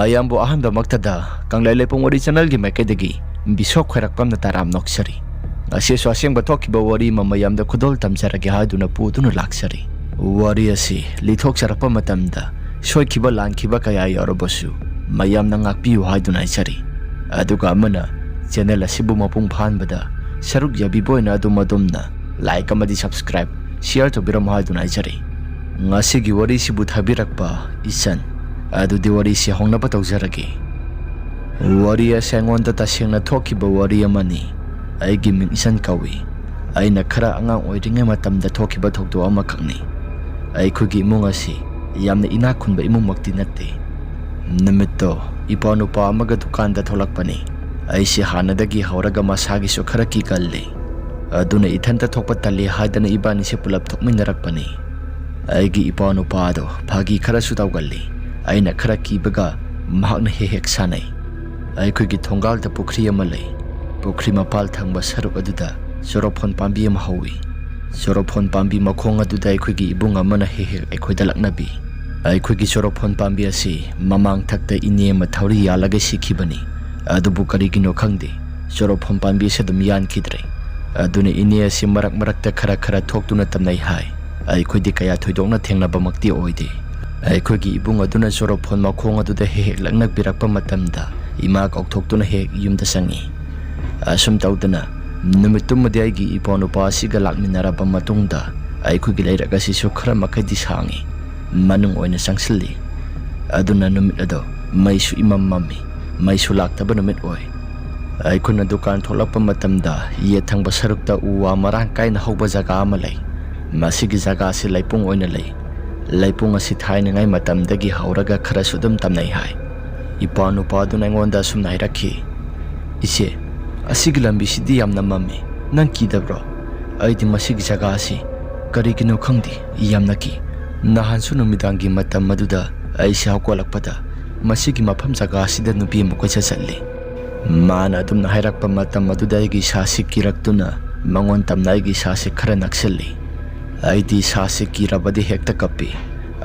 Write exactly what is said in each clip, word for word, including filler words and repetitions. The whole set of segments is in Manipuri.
ꯃꯌꯥꯝꯕꯨ ꯑꯍꯥꯟꯕꯃꯛꯇꯗ ꯀꯪꯂꯩ ꯂꯩꯄꯨꯡ ꯋꯥꯔꯤ ꯆꯦꯅꯦꯜꯒꯤ ꯃꯥꯏꯀꯩꯗꯒꯤ ꯕꯤꯁꯣꯞ ꯈꯣꯏꯔꯥꯛꯄꯝꯅ ꯇꯔꯥꯝ ꯅꯣꯛꯆꯔꯤ꯫ ꯉꯁꯤꯁꯨ ꯑꯁꯦꯡꯕ ꯊꯣꯛꯈꯤꯕ ꯋꯥꯔꯤ ꯑꯃ ꯃꯌꯥꯝꯗ ꯈꯨꯗꯣꯜ ꯇꯝꯖꯔꯒꯦ ꯍꯥꯏꯗꯨꯅ ꯄꯨꯗꯨꯅ ꯂꯥꯛꯆꯔꯤ꯫ ꯋꯥꯔꯤ ꯑꯁꯤ ꯂꯤꯊꯣꯛꯆꯔꯛꯄ ꯃꯇꯝꯗ ꯁꯣꯏꯈꯤꯕ ꯂꯥꯟꯈꯤꯕ ꯀꯌꯥ ꯌꯥꯎꯔꯕꯁꯨ ꯃꯌꯥꯝꯅ ꯉꯥꯛꯄꯤꯌꯨ ꯍꯥꯏꯗꯨꯅ ꯍꯥꯏꯖꯔꯤ꯫ ꯑꯗꯨꯒ ꯑꯃꯅ, ꯆꯦꯅꯦꯜ ꯑꯁꯤꯕꯨ ꯃꯄꯨꯡ ꯐꯥꯍꯟꯕꯗ ꯁꯔꯨꯛ ꯌꯥꯕꯤꯕ ꯑꯣꯏꯅ ꯑꯗꯨꯝ ꯑꯗꯣꯝꯅ ꯂꯥꯏꯛ ꯑꯃꯗꯤ ꯁꯕꯁꯀ꯭ꯔꯥꯏꯕ, ꯁꯤꯌꯔ ꯇꯧꯕꯤꯔꯝꯃꯨ ꯍꯥꯏꯗꯨꯅ ꯍꯥꯏꯖꯔꯤ꯫ ꯉꯁꯤꯒꯤ ꯋꯥꯔꯤꯁꯤꯕꯨ ꯊꯥꯕꯤꯔꯛꯄ ꯏꯆꯟ ꯑꯗꯨꯗꯤ ꯋꯥꯔꯤꯁꯤ ꯍꯧꯅꯕ ꯇꯧꯖꯔꯒꯦ꯫ ꯋꯥꯔꯤ ꯑꯁꯤ ꯑꯩꯉꯣꯟꯗ ꯇꯁꯦꯡꯅ ꯊꯣꯛꯈꯤꯕ ꯋꯥꯔꯤ ꯑꯃꯅꯤ꯫ ꯑꯩꯒꯤ ꯃꯤꯡ ꯏꯆꯟ ꯀꯧꯏ꯫ ꯑꯩꯅ ꯈꯔ ꯑꯉꯥꯡ ꯑꯣꯏꯔꯤꯉꯩ ꯃꯇꯝꯗ ꯊꯣꯛꯈꯤꯕ ꯊꯧꯗꯣꯛ ꯑꯃꯈꯛꯅꯤ꯫ ꯑꯩꯈꯣꯏꯒꯤ ꯏꯃꯨꯡ ꯑꯁꯤ ꯌꯥꯝꯅ ꯏꯅꯥꯛ ꯈꯨꯟꯕ ꯏꯃꯨꯡꯃꯛꯇꯤ ꯅꯠꯇꯦ꯫ ꯅꯨꯃꯤꯠꯇꯣ ꯏꯄꯥ ꯅꯨꯄꯥ ꯑꯃꯒ ꯗꯨꯀꯥꯟꯗ ꯊꯣꯛꯂꯛꯄꯅꯤ꯫ ꯑꯩꯁꯤ ꯍꯥꯟꯅꯗꯒꯤ ꯍꯧꯔꯒ ꯃꯁꯥꯒꯤꯁꯨ ꯈꯔ ꯀꯤꯒꯜꯂꯤ꯫ ꯑꯗꯨꯅ ꯏꯊꯟꯇ ꯊꯣꯛꯄ ꯇꯜꯂꯤ ꯍꯥꯏꯗꯅ ꯏꯕꯥꯅꯤꯁꯦ ꯄꯨꯂꯞ ꯊꯣꯛꯃꯤꯟꯅꯔꯛꯄꯅꯤ꯫ ꯑꯩꯒꯤ ꯏꯄꯥ ꯅꯨꯄꯥ ꯑꯗꯣ ꯐꯥꯒꯤ ꯈꯔꯁꯨ ꯇꯧꯒꯜꯂꯤ꯫ ꯑꯩꯅ ꯈꯔ ꯀꯤꯕꯒ ꯃꯍꯥꯛꯅ ꯍꯦꯛ ꯍꯦꯛ ꯁꯥꯟꯅꯩ꯫ ꯑꯩꯈꯣꯏꯒꯤ ꯊꯣꯡꯒꯥꯜꯗ ꯄꯨꯈ꯭ꯔꯤ ꯑꯃ ꯂꯩ꯫ ꯄꯨꯈ꯭ꯔꯤ ꯃꯄꯥꯜ ꯊꯪꯕ ꯁꯔꯨꯛ ꯑꯗꯨꯗ ꯆꯣꯔꯣꯐꯣꯟ ꯄꯥꯝꯕꯤ ꯑꯃ ꯍꯧꯏ꯫ ꯆꯣꯔꯣꯐꯣꯟ ꯄꯥꯝꯕꯤ ꯃꯈꯣꯡ ꯑꯗꯨꯗ ꯑꯩꯈꯣꯏꯒꯤ ꯏꯕꯨꯡ ꯑꯃꯅ ꯍꯦꯛ ꯍꯦꯛ ꯑꯩꯈꯣꯏꯗ ꯂꯛꯅꯕꯤ꯫ ꯑꯩꯈꯣꯏꯒꯤ ꯆꯣꯔꯣꯐꯣꯟ ꯄꯥꯝꯕꯤ ꯑꯁꯤ ꯃꯃꯥꯡ ꯊꯛꯇ ꯏꯅꯦ ꯑꯃ ꯊꯧꯔꯤ ꯌꯥꯜꯂꯒ ꯁꯤꯈꯤꯕꯅꯤ꯫ ꯑꯗꯨꯕꯨ ꯀꯔꯤꯒꯤꯅꯣ ꯈꯪꯗꯦ, ꯆꯣꯔꯣꯐꯣꯟ ꯄꯥꯝꯕꯤ ꯑꯁꯤ ꯑꯗꯨꯝ ꯌꯥꯟꯈꯤꯗ꯭ꯔꯦ꯫ ꯑꯗꯨꯅ ꯏꯅꯦ ꯑꯁꯤ ꯃꯔꯛ ꯃꯔꯛꯇ ꯈꯔ ꯈꯔ ꯊꯣꯛꯇꯨꯅ ꯇꯝꯅꯩ ꯍꯥꯏ꯫ ꯑꯩꯈꯣꯏꯗꯤ ꯀꯌꯥ ꯊꯣꯏꯗꯣꯛꯅ ꯊꯦꯡꯅꯕꯃꯛꯇꯤ ꯑꯣꯏꯗꯦ꯫ ꯑꯩꯈꯣꯏꯒꯤ ꯏꯕꯨꯡ ꯑꯗꯨꯅ ꯆꯣꯔꯣꯐꯣꯟ ꯃꯈꯣꯡ ꯑꯗꯨꯗ ꯍꯦꯛ ꯍꯦꯛ ꯂꯛꯅꯕꯤꯔꯛꯄ ꯃꯇꯝꯗ ꯏꯃꯥ ꯀꯧꯊꯣꯛꯇꯨꯅ ꯍꯦꯛ ꯌꯨꯝꯗ ꯆꯪꯉꯤ꯫ ꯑꯁꯨꯝ ꯇꯧꯗꯅ ꯅꯨꯃꯤꯠꯇꯨꯃꯗꯤ ꯑꯩꯒꯤ ꯏꯄ꯭ꯋꯥ ꯅꯨꯄꯥ ꯑꯁꯤꯒ ꯂꯥꯛꯃꯤꯟꯅꯔꯕ ꯃꯇꯨꯡꯗ ꯑꯩꯈꯣꯏꯒꯤ ꯂꯩꯔꯛ ꯑꯁꯤꯁꯨ ꯈꯔ ꯃꯈꯩꯗꯤ ꯁꯥꯡꯉꯤ꯫ ꯃꯅꯨꯡ ꯑꯣꯏꯅ ꯆꯪꯁꯤꯜꯂꯤ꯫ ꯑꯗꯨꯅ ꯅꯨꯃꯤꯠ ꯑꯗꯣ ꯃꯩꯁꯨ ꯏꯃꯝ ꯃꯝꯃꯤ꯫ ꯃꯩꯁꯨ ꯂꯥꯛꯇꯕ ꯅꯨꯃꯤꯠ ꯑꯣꯏ꯫ ꯑꯩꯈꯣꯏꯅ ꯗꯨꯀꯥꯟ ꯊꯣꯛꯂꯛꯄ ꯃꯇꯝꯗ ꯌꯦꯠ ꯊꯪꯕ ꯁꯔꯨꯛꯇ ꯎ ꯋꯥ ꯃꯔꯥꯡ ꯀꯥꯏꯅ ꯍꯧꯕ ꯖꯒꯥ ꯑꯃ ꯂꯩ꯫ ꯃꯁꯤꯒꯤ ꯖꯒꯥ ꯑꯁꯤ ꯂꯩꯄꯨꯡ ꯑꯣꯏꯅ ꯂꯩ꯫ ꯂꯩꯄꯨꯡ ꯑꯁꯤ ꯊꯥꯏꯅꯉꯥꯏ ꯃꯇꯝꯗꯒꯤ ꯍꯧꯔꯒ ꯈꯔꯁꯨ ꯑꯗꯨꯝ ꯇꯝꯅꯩ ꯍꯥꯏ꯫ ꯏꯄ꯭ꯋꯥ ꯅꯨꯄꯥꯗꯨꯅ ꯑꯩꯉꯣꯟꯗ ꯑꯁꯨꯝꯅ ꯍꯥꯏꯔꯛꯈꯤ, "ꯏꯆꯦ, ꯑꯁꯤꯒꯤ ꯂꯝꯕꯤꯁꯤꯗꯤ ꯌꯥꯝꯅ ꯃꯝꯃꯤ꯫ ꯅꯪ ꯀꯤꯗꯕ꯭ꯔꯣ? ꯑꯩꯗꯤ ꯃꯁꯤꯒꯤ ꯖꯒꯥ ꯑꯁꯤ ꯀꯔꯤꯒꯤꯅꯣ ꯈꯪꯗꯦ, ꯌꯥꯝꯅ ꯀꯤ꯫ ꯅꯍꯥꯟꯁꯨ ꯅꯨꯃꯤꯗꯥꯡꯒꯤ ꯃꯇꯝ ꯑꯗꯨꯗ ꯑꯩꯁꯦ ꯍꯧꯒꯠꯂꯛꯄꯗ ꯃꯁꯤꯒꯤ ꯃꯐꯝ ꯖꯒꯥ ꯑꯁꯤꯗ ꯅꯨꯄꯤ ꯑꯃ ꯀꯣꯏꯆꯠ ꯆꯠꯂꯤ꯫" ꯃꯥꯅ ꯑꯗꯨꯝꯅ ꯍꯥꯏꯔꯛꯄ ꯃꯇꯝ ꯑꯗꯨꯗ ꯑꯩꯒꯤ ꯏꯁꯥꯁꯤ ꯀꯤꯔꯛꯇꯨꯅ ꯃꯉꯣꯟ ꯇꯝꯅ ꯑꯩꯒꯤ ꯏꯁꯥꯁꯤ ꯈꯔ ꯅꯛꯁꯤꯜꯂꯤ꯫ ꯑꯩꯗꯤ ꯏꯁꯥꯁꯤ ꯀꯤꯔꯕꯗꯤ ꯍꯦꯛꯇ ꯀꯞꯄꯤ꯫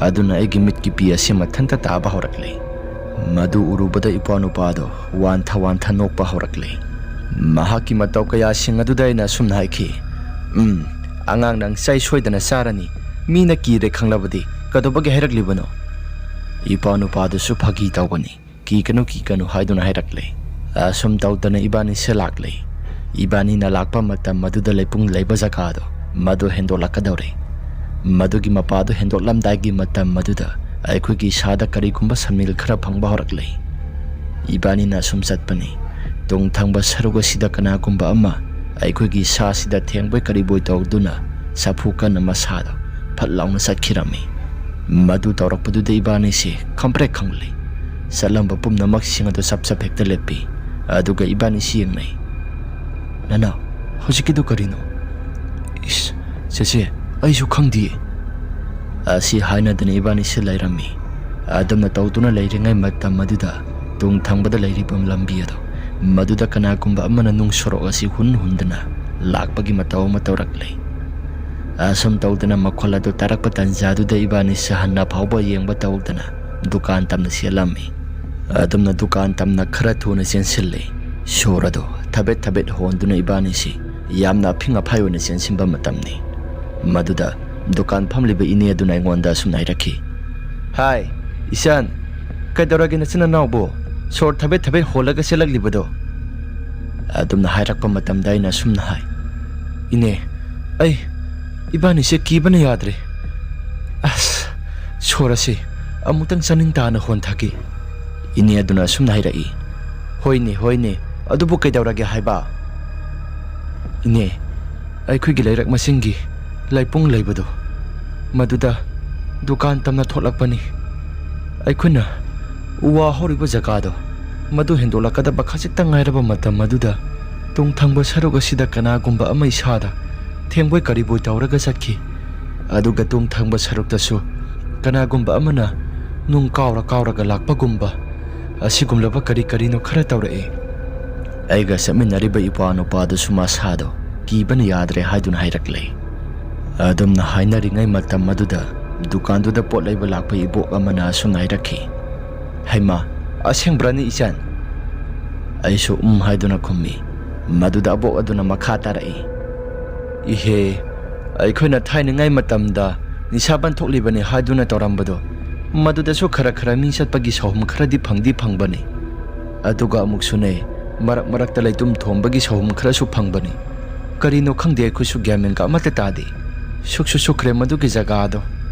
ꯑꯗꯨꯅ ꯑꯩꯒꯤ ꯃꯤꯠꯀꯤ ꯄꯤ ꯑꯁꯤ ꯃꯊꯟꯇ ꯇꯥꯕ ꯍꯧꯔꯛꯂꯤ꯫ ꯃꯗꯨ ꯎꯔꯨꯕꯗ ꯏꯄ꯭ꯋꯥ ꯅꯨꯄꯥꯗꯣ ꯋꯥꯟꯊ ꯋꯥꯟꯊ ꯅꯣꯛꯄ ꯍꯧꯔꯛꯂꯦ꯫ ꯃꯍꯥꯛꯀꯤ ꯃꯇꯧ ꯀꯌꯥꯁꯤꯡ ꯑꯗꯨꯗ ꯑꯩꯅ ꯑꯁꯨꯝꯅ ꯍꯥꯏꯈꯤ, "ꯎꯝ, ꯑꯉꯥꯡ ꯅꯪ ꯆꯩ ꯁꯣꯏꯗꯅ ꯆꯥꯔꯅꯤ꯫ ꯃꯤꯅ ꯀꯤꯔꯦ ꯈꯪꯂꯕꯗꯤ ꯀꯩꯗꯧꯕꯒꯤ ꯍꯥꯏꯔꯛꯂꯤꯕꯅꯣ?" ꯏꯄ꯭ꯋꯥ ꯅꯨꯄꯥꯗꯨꯁꯨ ꯐꯥꯒꯤ ꯇꯧꯒꯅꯤ, "ꯀꯤꯒꯅꯨ, ꯀꯤꯒꯅꯨ" ꯍꯥꯏꯗꯨꯅ ꯍꯥꯏꯔꯛꯂꯦ꯫ ꯑꯁꯨꯝ ꯇꯧꯗꯅ ꯏꯕꯥꯅꯤꯁꯦ ꯂꯥꯛꯂꯦ꯫ ꯏꯕꯥꯅꯤꯅ ꯂꯥꯛꯄ ꯃꯇꯝ ꯑꯗꯨꯗ ꯂꯩꯄꯨꯡ ꯂꯩꯕ ꯖꯒꯥꯗꯣ ꯃꯗꯨ ꯍꯦꯟꯗꯣꯛꯂꯛꯀꯗꯧꯔꯦ꯫ ꯃꯗꯨꯒꯤ ꯃꯄꯥꯗꯨ ꯍꯦꯟꯗꯣꯛꯂꯝꯗꯥꯏꯒꯤ ꯃꯇꯝ ꯑꯗꯨꯗ ꯑꯩꯈꯣꯏꯒꯤ ꯏꯁꯥꯗ ꯀꯔꯤꯒꯨꯝꯕ ꯁꯝꯅꯤꯜ ꯈꯔ ꯐꯪꯕ ꯍꯧꯔꯛꯂꯦ꯫ ꯏꯕꯥꯅꯤꯅ ꯑꯁꯨꯝ ꯆꯠꯄꯅꯤ꯫ ꯇꯨꯡ ꯊꯪꯕ ꯁꯔꯨꯛ ꯑꯁꯤꯗ ꯀꯅꯥꯒꯨꯝꯕ ꯑꯃ ꯑꯩꯈꯣꯏꯒꯤ ꯏꯁꯥꯁꯤꯗ ꯊꯦꯡꯕꯣꯏ ꯀꯔꯤꯕꯣꯏ ꯇꯧꯗꯨꯅ ꯁꯥꯐꯨ ꯀꯟꯅ ꯃꯁꯥꯗꯣ ꯐꯠ ꯂꯥꯎꯅ ꯆꯠꯈꯤꯔꯝꯃꯤ꯫ ꯃꯗꯨ ꯇꯧꯔꯛꯄꯗꯨꯗ ꯏꯕꯥꯅꯤꯁꯤ ꯈꯪꯄ꯭ꯔꯦꯛ ꯈꯪꯂꯦ꯫ ꯆꯠꯂꯝꯕ ꯄꯨꯝꯅꯃꯛꯁꯤꯡ ꯑꯗꯨ ꯆꯞ ꯆꯞ ꯍꯦꯛꯇ ꯂꯦꯞꯄꯤ꯫ ꯑꯗꯨꯒ ꯏꯕꯥꯅꯤꯁꯤ ꯌꯦꯡꯅꯩ꯫ "ꯅꯅꯥꯎ, ꯍꯧꯖꯤꯛꯀꯤꯗꯨ ꯀꯔꯤꯅꯣ?" "ꯏꯁ, ꯆꯦꯆꯦ, ꯑꯩꯁꯨ ꯈꯪꯗꯤꯌꯦ" ꯑꯁꯤ ꯍꯥꯏꯅꯗꯅ ꯏꯕꯥꯅꯤꯁꯤ ꯂꯩꯔꯝꯃꯤ꯫ ꯑꯗꯨꯝꯅ ꯇꯧꯗꯨꯅ ꯂꯩꯔꯤꯉꯩ ꯃꯇꯝ ꯑꯗꯨꯗ ꯇꯨꯡ ꯊꯪꯕꯗ ꯂꯩꯔꯤꯕ ꯂꯝꯕꯤ ꯑꯗꯣ ꯃꯗꯨꯗ ꯀꯅꯥꯒꯨꯝꯕ ꯑꯃꯅ ꯅꯨꯡ ꯁꯣꯔꯣꯛ ꯑꯁꯤ ꯍꯨꯟ ꯍꯨꯟꯗꯨꯅ ꯂꯥꯛꯄꯒꯤ ꯃꯇꯧ ꯑꯃ ꯇꯧꯔꯛꯂꯦ꯫ ꯑꯁꯨꯝ ꯇꯧꯗꯅ ꯃꯈꯣꯜ ꯑꯗꯨ ꯇꯥꯔꯛꯄ ꯇꯟꯖꯥꯗꯨꯗ ꯏꯕꯥꯅꯤꯁꯤ ꯍꯟꯅ ꯐꯥꯎꯕ ꯌꯦꯡꯕ ꯇꯧꯗꯅ ꯗꯨꯀꯥꯟ ꯇꯝꯅ ꯆꯦꯜꯂꯝꯃꯤ꯫ ꯑꯗꯨꯝꯅ ꯗꯨꯀꯥꯟ ꯇꯝꯅ ꯈꯔ ꯊꯨꯅ ꯆꯦꯟꯁꯤꯜꯂꯤ꯫ ꯁꯣꯔ ꯑꯗꯨ ꯊꯕꯦꯠ ꯊꯕꯦꯠ ꯍꯣꯟꯗꯨꯅ ꯏꯕꯥꯅꯤꯁꯤ ꯌꯥꯝꯅ ꯑꯐꯤꯡ ꯑꯐꯥꯏ ꯑꯣꯏꯅ ꯆꯦꯟꯁꯤꯟꯕ ꯃꯇꯝꯅꯤ꯫ ꯃꯗꯨꯗ ꯗꯨꯀꯥꯟ ꯐꯝꯂꯤꯕ ꯏꯅꯦ ꯑꯗꯨꯅ ꯑꯩꯉꯣꯟꯗ ꯑꯁꯨꯝꯅ ꯍꯥꯏꯔꯛꯈꯤ, "ꯍꯥꯏ, ꯏꯆꯟ, ꯀꯩꯗꯧꯔꯒꯦ ꯅꯆꯤꯟ ꯅꯅꯥꯎꯕꯨ ꯁꯣꯔ ꯊꯕꯦꯠ ꯊꯕꯦꯠ ꯍꯣꯜꯂꯒ ꯆꯦꯜꯂꯛꯂꯤꯕꯗꯣ?" ꯑꯗꯨꯝꯅ ꯍꯥꯏꯔꯛꯄ ꯃꯇꯝꯗ ꯑꯩꯅ ꯑꯁꯨꯝꯅ ꯍꯥꯏ, "ꯏꯅꯦ, ꯑꯩ, ꯏꯕꯥꯅꯤꯁꯦ ꯀꯤꯕꯅ ꯌꯥꯗ꯭ꯔꯦ꯫ ꯑꯁ, ꯁꯣꯔ ꯑꯁꯤ ꯑꯃꯨꯛꯇꯪ ꯆꯥꯅꯤꯡ ꯇꯥꯅ ꯍꯣꯟꯊꯒꯦ꯫" ꯏꯅꯦ ꯑꯗꯨꯅ ꯑꯁꯨꯝꯅ ꯍꯥꯏꯔꯛꯏ, "ꯍꯣꯏꯅꯦ, ꯍꯣꯏꯅꯦ, ꯑꯗꯨꯕꯨ ꯀꯩꯗꯧꯔꯒꯦ ꯍꯥꯏꯕ?" "ꯏꯅꯦ, ꯑꯩꯈꯣꯏꯒꯤ ꯂꯩꯔꯛ ꯃꯁꯤꯡꯒꯤ ꯂꯩꯄꯨꯡ ꯂꯩꯕꯗꯣ, ꯃꯗꯨꯗ ꯗꯨꯀꯥꯟ ꯇꯝꯅ ꯊꯣꯛꯂꯛꯄꯅꯤ꯫ ꯑꯩꯈꯣꯏꯅ ꯎ ꯋꯥ ꯍꯧꯔꯤꯕ ꯖꯒꯥꯗꯣ, ꯃꯗꯨ ꯍꯦꯟꯗꯣꯛꯂꯛꯀꯗꯕ ꯈꯖꯤꯛꯇ ꯉꯥꯏꯔꯕ ꯃꯇꯝ ꯑꯗꯨꯗ ꯇꯨꯡ ꯊꯪꯕ ꯁꯔꯨꯛ ꯑꯁꯤꯗ ꯀꯅꯥꯒꯨꯝꯕ ꯑꯃ ꯏꯁꯥꯗ ꯊꯦꯡꯕꯣꯏ ꯀꯔꯤꯕꯣꯏ ꯇꯧꯔꯒ ꯆꯠꯈꯤ꯫ ꯑꯗꯨꯒ ꯇꯨꯡ ꯊꯪꯕ ꯁꯔꯨꯛꯇꯁꯨ ꯀꯅꯥꯒꯨꯝꯕ ꯑꯃꯅ ꯅꯨꯡ ꯀꯥꯎꯔ ꯀꯥꯎꯔꯒ ꯂꯥꯛꯄꯒꯨꯝꯕ, ꯑꯁꯤꯒꯨꯝꯂꯕ ꯀꯔꯤ ꯀꯔꯤꯅꯣ ꯈꯔ ꯇꯧꯔꯛꯑꯦ꯫" ꯑꯩꯒ ꯆꯠꯃꯤꯟꯅꯔꯤꯕ ꯏꯄ꯭ꯋꯥ ꯅꯨꯄꯥꯗꯨꯁꯨ ꯃꯁꯥꯗꯣ ꯀꯤꯕꯅ ꯌꯥꯗ꯭ꯔꯦ ꯍꯥꯏꯗꯨꯅ ꯍꯥꯏꯔꯛꯂꯦ꯫ ꯑꯗꯨꯝꯅ ꯍꯥꯏꯅꯔꯤꯉꯩ ꯃꯇꯝ ꯑꯗꯨꯗ ꯗꯨꯀꯥꯟꯗꯨꯗ ꯄꯣꯠ ꯂꯩꯕ ꯂꯥꯛꯄ ꯏꯕꯣꯛ ꯑꯃꯅ ꯑꯁꯨꯝꯅ ꯍꯥꯏꯔꯛꯈꯤ, "ꯍꯩꯃꯥ, ꯑꯁꯦꯡꯕ꯭ꯔꯅꯤ ꯏꯆꯟ?" ꯑꯩꯁꯨ "ꯎꯝ" ꯍꯥꯏꯗꯨꯅ ꯈꯨꯝꯃꯤ꯫ ꯃꯗꯨꯗ ꯑꯕꯣꯛ ꯑꯗꯨꯅ ꯃꯈꯥ ꯇꯥꯔꯛꯏ, "ꯏꯍꯦ, ꯑꯩꯈꯣꯏꯅ ꯊꯥꯏꯅꯉꯥꯏ ꯃꯇꯝꯗ ꯅꯤꯁꯥ ꯕꯟ ꯊꯣꯛꯂꯤꯕꯅꯤ ꯍꯥꯏꯗꯨꯅ ꯇꯧꯔꯝꯕꯗꯣ, ꯃꯗꯨꯗꯁꯨ ꯈꯔ ꯈꯔ ꯃꯤ ꯆꯠꯄꯒꯤ ꯁꯥꯍꯨꯝ ꯈꯔꯗꯤ ꯐꯪꯗꯤ ꯐꯪꯕꯅꯤ꯫ ꯑꯗꯨꯒ ꯑꯃꯨꯛꯁꯨꯅꯦ, ꯃꯔꯛ ꯃꯔꯛꯇ ꯂꯩꯇꯨꯝ ꯊꯣꯝꯕꯒꯤ ꯁꯥꯍꯨꯝ ꯈꯔꯁꯨ ꯐꯪꯕꯅꯤ꯫ ꯀꯔꯤꯅꯣ ꯈꯪꯗꯦ, ꯑꯩꯈꯣꯏꯁꯨ ꯒ꯭ꯌꯥꯟ ꯃꯦꯟꯒ ꯑꯃꯠꯇ ꯇꯥꯗꯦ꯫ ꯁꯨꯛꯁꯨ ꯁꯨꯛꯈ꯭ꯔꯦ ꯃꯗꯨꯒꯤ ꯖꯒꯥ ꯑꯗꯣ꯫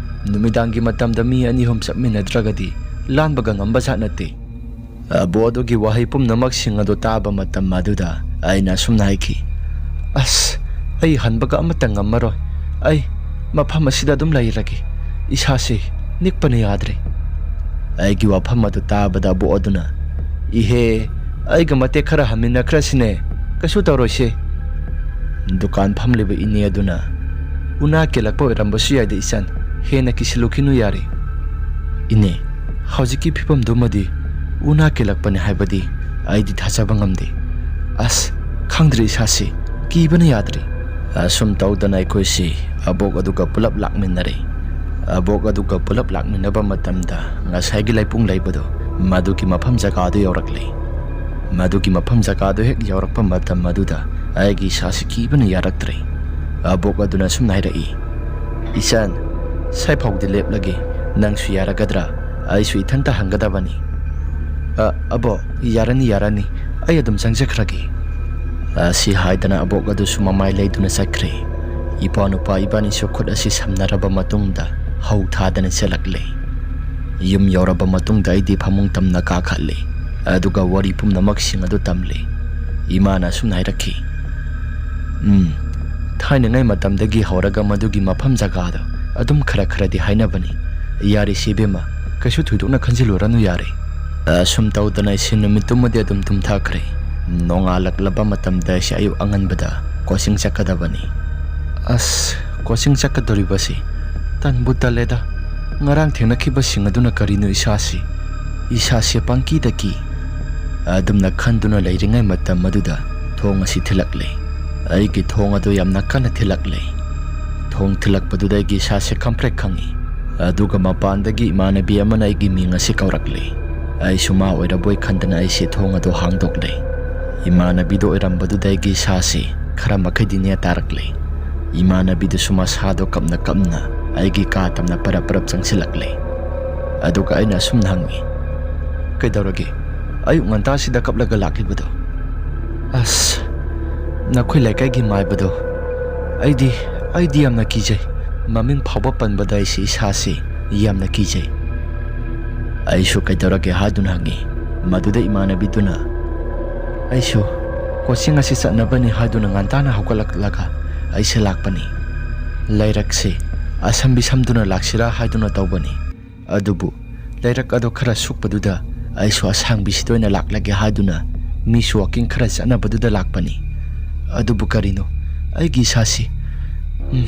ꯅꯨꯃꯤꯗꯥꯡꯒꯤ ꯃꯇꯝꯗ ꯃꯤ ꯑꯅꯤ ꯑꯍꯨꯝ ꯆꯠꯃꯤꯟꯅꯗ꯭ꯔꯒꯗꯤ ꯂꯥꯟꯕꯒ ꯉꯝꯕ ꯖꯥꯠ ꯅꯠꯇꯦ"꯫ ꯑꯕꯣ ꯑꯗꯨꯒꯤ ꯋꯥꯍꯩ ꯄꯨꯝꯅꯃꯛꯁꯤꯡ ꯑꯗꯨ ꯇꯥꯕ ꯃꯇꯝ ꯑꯗꯨꯗ ꯑꯩꯅ ꯑꯁꯨꯝꯅ ꯍꯥꯏꯈꯤ, "ꯑꯁ, ꯑꯩ ꯍꯟꯕꯒ ꯑꯃꯠꯇ ꯉꯝꯃꯔꯣꯏ꯫ ꯑꯩ ꯃꯐꯝ ꯑꯁꯤꯗ ꯑꯗꯨꯝ ꯂꯩꯔꯒꯦ꯫ ꯏꯁꯥꯁꯤ ꯅꯤꯛꯄꯅ ꯌꯥꯗ꯭ꯔꯦ"꯫ ꯑꯩꯒꯤ ꯋꯥꯐꯝ ꯑꯗꯨ ꯇꯥꯕꯗ ꯑꯕꯣꯛ ꯑꯗꯨꯅ, "ꯏꯍꯦ, ꯑꯩꯒ ꯃꯇꯦꯛ ꯈꯔ ꯍꯟꯃꯤꯟꯅꯈ꯭ꯔꯁꯤꯅꯦ, ꯀꯩꯁꯨ ꯇꯧꯔꯣꯏꯁꯦ"꯫ ꯗꯨꯀꯥꯟ ꯐꯝꯂꯤꯕ ꯏꯅꯦ ꯑꯗꯨꯅ, "ꯎꯅꯥ ꯀꯦꯜꯂꯛꯄ ꯑꯣꯏꯔꯝꯕꯁꯨ ꯌꯥꯏꯗ ꯏꯆꯟ, ꯍꯦꯟꯅ ꯀꯤꯁꯤꯜꯂꯨꯈꯤꯅꯨ ꯌꯥꯔꯦ"꯫ "ꯏꯅꯦ, ꯍꯧꯖꯤꯛꯀꯤ ꯐꯤꯕꯝꯗꯨꯃꯗꯤ ꯎꯅꯥ ꯀꯦꯜꯂꯛꯄꯅꯤ ꯍꯥꯏꯕꯗꯤ ꯑꯩꯗꯤ ꯊꯥꯖꯕ ꯉꯝꯗꯦ꯫ ꯑꯁ, ꯈꯪꯗ꯭ꯔꯦ, ꯏꯁꯥꯁꯤ ꯀꯤꯕꯅ ꯌꯥꯗ꯭ꯔꯦ"꯫ ꯑꯁꯨꯝ ꯇꯧꯗꯅ ꯑꯩꯈꯣꯏꯁꯤ ꯑꯕꯣꯛ ꯑꯗꯨꯒ ꯄꯨꯂꯞ ꯂꯥꯛꯃꯤꯟꯅꯔꯦ꯫ ꯑꯕꯣꯛ ꯑꯗꯨꯒ ꯄꯨꯂꯞ ꯂꯥꯛꯃꯤꯟꯅꯕ ꯃꯇꯝꯗ ꯉꯁꯥꯏꯒꯤ ꯂꯩꯄꯨꯡ ꯂꯩꯕꯗꯣ, ꯃꯗꯨꯒꯤ ꯃꯐꯝ ꯖꯒꯥꯗꯨ ꯌꯧꯔꯛꯂꯦ꯫ ꯃꯗꯨꯒꯤ ꯃꯐꯝ ꯖꯒꯥꯗꯨ ꯍꯦꯛ ꯌꯧꯔꯛꯄ ꯃꯇꯝ ꯑꯗꯨꯗ ꯑꯩꯒꯤ ꯏꯁꯥꯁꯤ ꯀꯤꯕꯅ ꯌꯥꯔꯛꯇ꯭ꯔꯦ꯫ ꯑꯕꯣꯛ ꯑꯗꯨꯅ ꯁꯨꯝꯅ ꯍꯥꯏꯔꯛꯏ, "ꯏꯆꯟ, ꯁꯥꯏꯐꯥꯎꯗꯤ ꯂꯦꯞꯂꯒꯦ, ꯅꯪꯁꯨ ꯌꯥꯔꯒꯗ꯭ꯔꯥ? ꯑꯩꯁꯨ ꯏꯊꯟꯇ ꯍꯟꯒꯗꯕꯅꯤ"꯫ "ꯑ, ꯑꯕꯣꯛ, ꯌꯥꯔꯅꯤ, ꯌꯥꯔꯅꯤ, ꯑꯩ ꯑꯗꯨꯝ ꯆꯪꯖꯈ꯭ꯔꯒꯦ"꯫ ꯑꯁꯤ ꯍꯥꯏꯗꯅ ꯑꯕꯣꯛ ꯑꯗꯨꯁꯨ ꯃꯃꯥꯏ ꯂꯩꯗꯨꯅ ꯆꯠꯈ꯭ꯔꯦ꯫ ꯏꯄꯥ ꯅꯨꯄꯥ ꯏꯕꯥꯅꯤꯁꯨ ꯈꯨꯠ ꯑꯁꯤ ꯁꯝꯅꯔꯕ ꯃꯇꯨꯡꯗ ꯍꯧ ꯊꯥꯗꯅ ꯆꯦꯜꯂꯛꯂꯦ꯫ ꯌꯨꯝ ꯌꯧꯔꯕ ꯃꯇꯨꯡꯗ ꯑꯩꯗꯤ ꯐꯃꯨꯡ ꯇꯝꯅ ꯀꯥꯈꯠꯂꯦ, ꯑꯗꯨꯒ ꯋꯥꯔꯤ ꯄꯨꯝꯅꯃꯛꯁꯤꯡ ꯑꯗꯨ ꯇꯝꯂꯦ꯫ ꯏꯃꯥꯅ ꯑꯁꯨꯝꯅ ꯍꯥꯏꯔꯛꯈꯤ, "ꯎꯝ, ꯊꯥꯏꯅꯉꯥꯏ ꯃꯇꯝꯗꯒꯤ ꯍꯧꯔꯒ ꯃꯗꯨꯒꯤ ꯃꯐꯝ ꯖꯒꯥꯗꯣ ꯑꯗꯨꯝ ꯈꯔ ꯈꯔꯗꯤ ꯍꯥꯏꯅꯕꯅꯤ꯫ ꯌꯥꯔꯦꯁꯦ ꯏꯕꯦꯝꯃ, ꯀꯩꯁꯨ ꯊꯣꯏꯗꯣꯛꯅ ꯈꯟꯖꯤꯜꯂꯨꯔꯅꯨ ꯌꯥꯔꯦ"꯫ ꯑꯁꯨꯝ ꯇꯧꯗꯅ ꯑꯩꯁꯦ ꯅꯨꯃꯤꯠꯇꯨꯃꯗꯤ ꯑꯗꯨꯝ ꯇꯨꯝꯊꯈ꯭ꯔꯦ꯫ ꯅꯣꯡꯉꯥꯜꯂꯛꯂꯕ ꯃꯇꯝꯗ ꯑꯩꯁꯦ ꯑꯌꯨꯛ ꯑꯉꯟꯕꯗ ꯀꯣꯆꯤꯡ ꯆꯠꯀꯗꯕꯅꯤ꯫ ꯑꯁ, ꯀꯣꯆꯤꯡ ꯆꯠꯀꯗꯧꯔꯤꯕꯁꯤ ꯇꯟꯕꯨ ꯇꯜꯂꯦꯗ꯫ ꯉꯔꯥꯡ ꯊꯦꯡꯅꯈꯤꯕꯁꯤꯡ ꯑꯗꯨꯅ ꯀꯔꯤꯅꯣ ꯏꯁꯥꯁꯤ, ꯏꯁꯥꯁꯦ ꯄꯪꯀꯤꯗ ꯀꯤ꯫ ꯑꯗꯨꯝꯅ ꯈꯟꯗꯨꯅ ꯂꯩꯔꯤꯉꯩ ꯃꯇꯝ ꯑꯗꯨꯗ ꯊꯣꯡ ꯑꯁꯤ ꯊꯤꯜꯂꯛꯂꯦ꯫ ꯑꯩꯒꯤ ꯊꯣꯡ ꯑꯗꯨ ꯌꯥꯝꯅ ꯀꯟꯅ ꯊꯤꯜꯂꯛꯂꯦ꯫ ꯊꯣꯡ ꯊꯤꯜꯂꯛꯄꯗꯨꯗ ꯑꯩꯒꯤ ꯏꯁꯥꯁꯦ ꯈꯪꯄ꯭ꯔꯦꯛ ꯈꯪꯉꯤ꯫ ꯑꯗꯨꯒ ꯃꯄꯥꯟꯗꯒꯤ ꯏꯃꯥꯟꯅꯕꯤ ꯑꯃꯅ ꯑꯩꯒꯤ ꯃꯤꯡ ꯑꯁꯤ ꯀꯧꯔꯛꯂꯦ꯫ ꯑꯩꯁꯨ ꯃꯥ ꯑꯣꯏꯔꯕꯣꯏ ꯈꯟꯗꯅ ꯑꯩꯁꯦ ꯊꯣꯡ ꯑꯗꯨ ꯍꯥꯡꯗꯣꯛꯂꯦ꯫ ꯏꯃꯥꯟꯅꯕꯤꯗꯨ ꯑꯣꯏꯔꯝꯕꯗꯨꯗ ꯑꯩꯒꯤ ꯏꯁꯥꯁꯤ ꯈꯔ ꯃꯈꯩꯗꯤ ꯅꯦ ꯇꯥꯔꯛꯂꯦ꯫ ꯏꯃꯥꯟꯅꯕꯤꯗꯨꯁꯨ ꯃꯁꯥꯗꯣ ꯀꯞꯅ ꯀꯞꯅ ꯑꯩꯒꯤ ꯀꯥ ꯇꯝꯅ ꯄꯔꯞ ꯄꯔꯞ ꯆꯪꯁꯤꯜꯂꯛꯂꯦ꯫ ꯑꯗꯨꯒ ꯑꯩꯅ ꯑꯁꯨꯝꯅ ꯍꯪꯉꯤ, "ꯀꯩꯗꯧꯔꯒꯦ? ꯑꯌꯨꯛ ꯉꯟꯇꯥꯁꯤꯗ ꯀꯞꯂꯒ ꯂꯥꯛꯂꯤꯕꯗꯣ?" "ꯑꯁ, ꯅꯈꯣꯏ ꯂꯩꯀꯥꯏꯒꯤ ꯃꯥꯏꯕꯗꯣ, ꯑꯩꯗꯤ, ꯑꯩꯗꯤ ꯌꯥꯝꯅ ꯀꯤꯖꯩ꯫ ꯃꯃꯤꯡ ꯐꯥꯎꯕ ꯄꯟꯕꯗ ꯑꯩꯁꯤ ꯏꯁꯥꯁꯤ ꯌꯥꯝꯅ ꯀꯤꯖꯩ꯫" "ꯑꯩꯁꯨ ꯀꯩꯗꯧꯔꯒꯦ?" ꯍꯥꯏꯗꯨꯅ ꯍꯪꯉꯤ꯫ ꯃꯗꯨꯗ ꯏꯃꯥꯟꯅꯕꯤꯗꯨꯅ, "ꯑꯩꯁꯨ ꯀꯣꯆꯤꯡ ꯑꯁꯤ ꯆꯠꯅꯕꯅꯤ ꯍꯥꯏꯗꯨꯅ ꯉꯟꯇꯥꯅ ꯍꯧꯒꯠꯂꯛꯂꯒ ꯑꯩꯁꯦ ꯂꯥꯛꯄꯅꯤ꯫ ꯂꯩꯔꯛꯁꯤ ꯑꯁꯝꯕꯤ ꯁꯝꯗꯨꯅ ꯂꯥꯛꯁꯤꯔꯥ ꯍꯥꯏꯗꯨꯅ ꯇꯧꯕꯅꯤ꯫ ꯑꯗꯨꯕꯨ ꯂꯩꯔꯛ ꯑꯗꯨ ꯈꯔ ꯁꯨꯛꯄꯗꯨꯗ ꯑꯩꯁꯨ ꯑꯁꯥꯡꯕꯤꯁꯤꯗ ꯑꯣꯏꯅ ꯂꯥꯛꯂꯒꯦ ꯍꯥꯏꯗꯨꯅ ꯃꯤꯁꯨ ꯋꯥꯀꯤꯡ ꯈꯔ ꯆꯠꯅꯕꯗꯨꯗ ꯂꯥꯛꯄꯅꯤ꯫ ꯑꯗꯨꯕꯨ ꯀꯔꯤꯅꯣ, ꯑꯩꯒꯤ ꯏꯁꯥꯁꯤ, ꯎꯝ,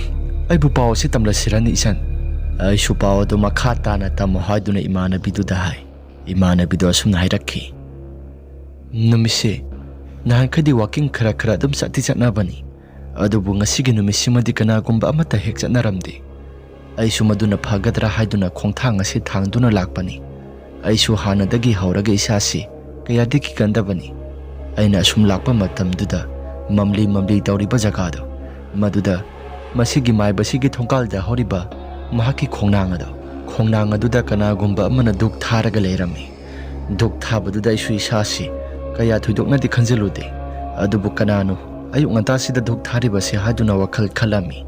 ꯑꯩꯕꯨ ꯄꯥꯎ ꯑꯁꯤ ꯇꯝꯂꯁꯤꯔꯅꯤ ꯏꯆꯟ?" "ꯑꯩꯁꯨ ꯄꯥꯎ ꯑꯗꯨ ꯃꯈꯥ ꯇꯥꯅ ꯇꯝꯃꯨ" ꯍꯥꯏꯗꯨꯅ ꯏꯃꯥꯟꯅꯕꯤꯗꯨꯗ ꯍꯥꯏ꯫ ꯏꯃꯥꯟꯅꯕꯤꯗꯣ ꯑꯁꯨꯝꯅ ꯍꯥꯏꯔꯛꯈꯤ, "ꯅꯨꯃꯤꯠꯁꯦ ꯅꯍꯥꯟꯈꯩꯗꯤ ꯋꯥꯀꯤꯡ ꯈꯔ ꯈꯔ ꯑꯗꯨꯝ ꯆꯠꯇꯤ ꯆꯠꯅꯕꯅꯤ, ꯑꯗꯨꯕꯨ ꯉꯁꯤꯒꯤ ꯅꯨꯃꯤꯠꯁꯤꯃꯗꯤ ꯀꯅꯥꯒꯨꯝꯕ ꯑꯃꯠꯇ ꯍꯦꯛ ꯆꯠꯅꯔꯝꯗꯦ꯫ ꯑꯩꯁꯨ ꯃꯗꯨꯅ ꯐꯒꯗ꯭ꯔꯥ ꯍꯥꯏꯗꯨꯅ ꯈꯣꯡꯊꯥꯡ ꯑꯁꯤ ꯊꯥꯡꯗꯨꯅ ꯂꯥꯛꯄꯅꯤ꯫ ꯑꯩꯁꯨ ꯍꯥꯟꯅꯗꯒꯤ ꯍꯧꯔꯒ ꯏꯁꯥꯁꯤ ꯀꯌꯥꯗꯤ ꯀꯤꯒꯟꯗꯕꯅꯤ꯫ ꯑꯩꯅ ꯑꯁꯨꯝ ꯂꯥꯛꯄ ꯃꯇꯝꯗꯨꯗ ꯃꯝꯂꯤ ꯃꯝꯂꯤ ꯇꯧꯔꯤꯕ ꯖꯒꯥꯗꯣ, ꯃꯗꯨꯗ ꯃꯁꯤꯒꯤ ꯃꯥꯏꯕꯁꯤꯒꯤ ꯊꯣꯡꯀꯥꯜꯗ ꯍꯧꯔꯤꯕ ꯃꯍꯥꯛꯀꯤ ꯈꯣꯡꯅꯥꯡ ꯑꯗꯣ, ꯈꯣꯡꯅꯥꯡ ꯑꯗꯨꯗ ꯀꯅꯥꯒꯨꯝꯕ ꯑꯃꯅ ꯙꯨꯛ ꯊꯥꯔꯒ ꯂꯩꯔꯝꯃꯤ꯫ ꯙꯨꯛ ꯊꯥꯕꯗꯨꯗ ꯑꯩꯁꯨ ꯏꯁꯥꯁꯤ ꯀꯌꯥ ꯊꯣꯏꯗꯣꯛꯅꯗꯤ ꯈꯟꯖꯤꯜꯂꯨꯗꯦ꯫ ꯑꯗꯨꯕꯨ ꯀꯅꯥꯅꯣ ꯑꯌꯨꯛ ꯉꯟꯇꯥꯁꯤꯗ ꯙꯨꯛ ꯊꯥꯔꯤꯕꯁꯦ ꯍꯥꯏꯗꯨꯅ ꯋꯥꯈꯜ ꯈꯜꯂꯝꯃꯤ꯫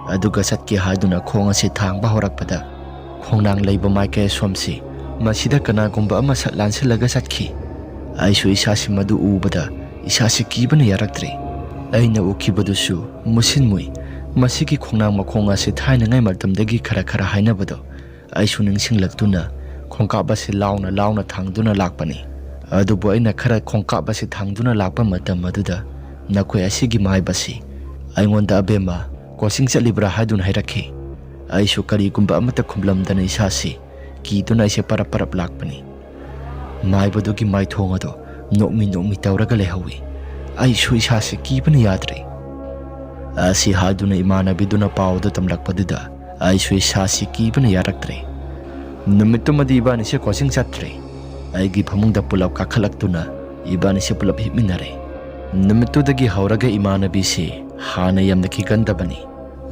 ꯑꯗꯨꯒ ꯆꯠꯀꯦ ꯍꯥꯏꯗꯨꯅ ꯈꯣꯡ ꯑꯁꯤ ꯊꯥꯡꯕ ꯍꯧꯔꯛꯄꯗ, ꯈꯣꯡꯅꯥꯡ ꯂꯩꯕ ꯃꯥꯏꯀꯩ ꯑꯁꯣꯝꯁꯤ, ꯃꯁꯤꯗ ꯀꯅꯥꯒꯨꯝꯕ ꯑꯃ ꯁꯠ ꯂꯥꯟꯁꯤꯜꯂꯒ ꯆꯠꯈꯤ꯫ ꯑꯩꯁꯨ ꯏꯁꯥꯁꯤ ꯃꯗꯨ ꯎꯕꯗ ꯏꯁꯥꯁꯤ ꯀꯤꯕꯅ ꯌꯥꯔꯛꯇ꯭ꯔꯦ꯫ ꯑꯩꯅ ꯎꯈꯤꯕꯗꯨꯁꯨ ꯃꯨꯁꯤꯟ ꯃꯨꯏ꯫ ꯃꯁꯤꯒꯤ ꯈꯣꯡꯅꯥꯡ ꯃꯈꯣꯡ ꯑꯁꯤ ꯊꯥꯏꯅꯉꯩ ꯃꯇꯝꯗꯒꯤ ꯈꯔ ꯈꯔ ꯍꯥꯏꯅꯕꯗꯣ ꯑꯩꯁꯨ ꯅꯤꯡꯁꯤꯡꯂꯛꯇꯨꯅ ꯈꯣꯡꯀꯥꯞ ꯑꯁꯤ ꯂꯥꯎꯅ ꯂꯥꯎꯅ ꯊꯥꯡꯗꯨꯅ ꯂꯥꯛꯄꯅꯤ꯫ ꯑꯗꯨꯕꯨ ꯑꯩꯅ ꯈꯔ ꯈꯣꯡꯀꯥꯞ ꯑꯁꯤ ꯊꯥꯡꯗꯨꯅ ꯂꯥꯛꯄ ꯃꯇꯝ ꯑꯗꯨꯗ ꯅꯈꯣꯏ ꯑꯁꯤꯒꯤ ꯃꯥꯏꯕꯁꯤ ꯑꯩꯉꯣꯟꯗ "ꯑꯕꯦꯝꯃ, ꯀꯣꯆꯤꯡ ꯆꯠꯂꯤꯕ꯭ꯔꯥ?" ꯍꯥꯏꯗꯨꯅ ꯍꯥꯏꯔꯛꯈꯤ꯫ ꯑꯩꯁꯨ ꯀꯔꯤꯒꯨꯝꯕ ꯑꯃꯠꯇ ꯈꯨꯝꯂꯝꯗꯅ ꯏꯁꯥꯁꯤ ꯀꯤꯗꯨꯅ ꯑꯩꯁꯦ ꯄꯔꯞ ꯄꯔꯞ ꯂꯥꯛꯄꯅꯤ꯫ ꯃꯥꯏꯕꯗꯨꯒꯤ ꯃꯥꯏꯊꯣꯡ ꯑꯗꯣ ꯅꯣꯛꯃꯤ ꯅꯣꯛꯃꯤ ꯇꯧꯔꯒ ꯂꯩꯍꯧꯏ꯫ ꯑꯩꯁꯨ ꯏꯁꯥꯁꯤ ꯀꯤꯕꯅ ꯌꯥꯗ꯭ꯔꯦ꯫ ꯑꯁꯤ ꯍꯥꯏꯗꯨꯅ ꯏꯃꯥꯟꯅꯕꯤꯗꯨꯅ ꯄꯥꯎ ꯑꯗꯨ ꯇꯝꯂꯛꯄꯗꯨꯗ ꯑꯩꯁꯨ ꯏꯁꯥꯁꯤ ꯀꯤꯕꯅ ꯌꯥꯔꯛꯇ꯭ꯔꯦ꯫ ꯅꯨꯃꯤꯠꯇꯨꯃꯗꯤ ꯏꯕꯥꯅꯤꯁꯦ ꯀꯣꯆꯤꯡ ꯆꯠꯇ꯭ꯔꯦ꯫ ꯑꯩꯒꯤ ꯐꯃꯨꯡꯗ ꯄꯨꯂꯞ ꯀꯥꯈꯠꯂꯛꯇꯨꯅ ꯏꯕꯥꯅꯤꯁꯦ ꯄꯨꯂꯞ ꯍꯤꯞꯃꯤꯟꯅꯔꯦ꯫ ꯅꯨꯃꯤꯠꯇꯨꯗꯒꯤ ꯍꯧꯔꯒ ꯏꯃꯥꯟꯅꯕꯤꯁꯤ ꯍꯥꯟꯅ ꯌꯥꯝꯅ ꯀꯤꯒꯟꯗꯕꯅꯤ꯫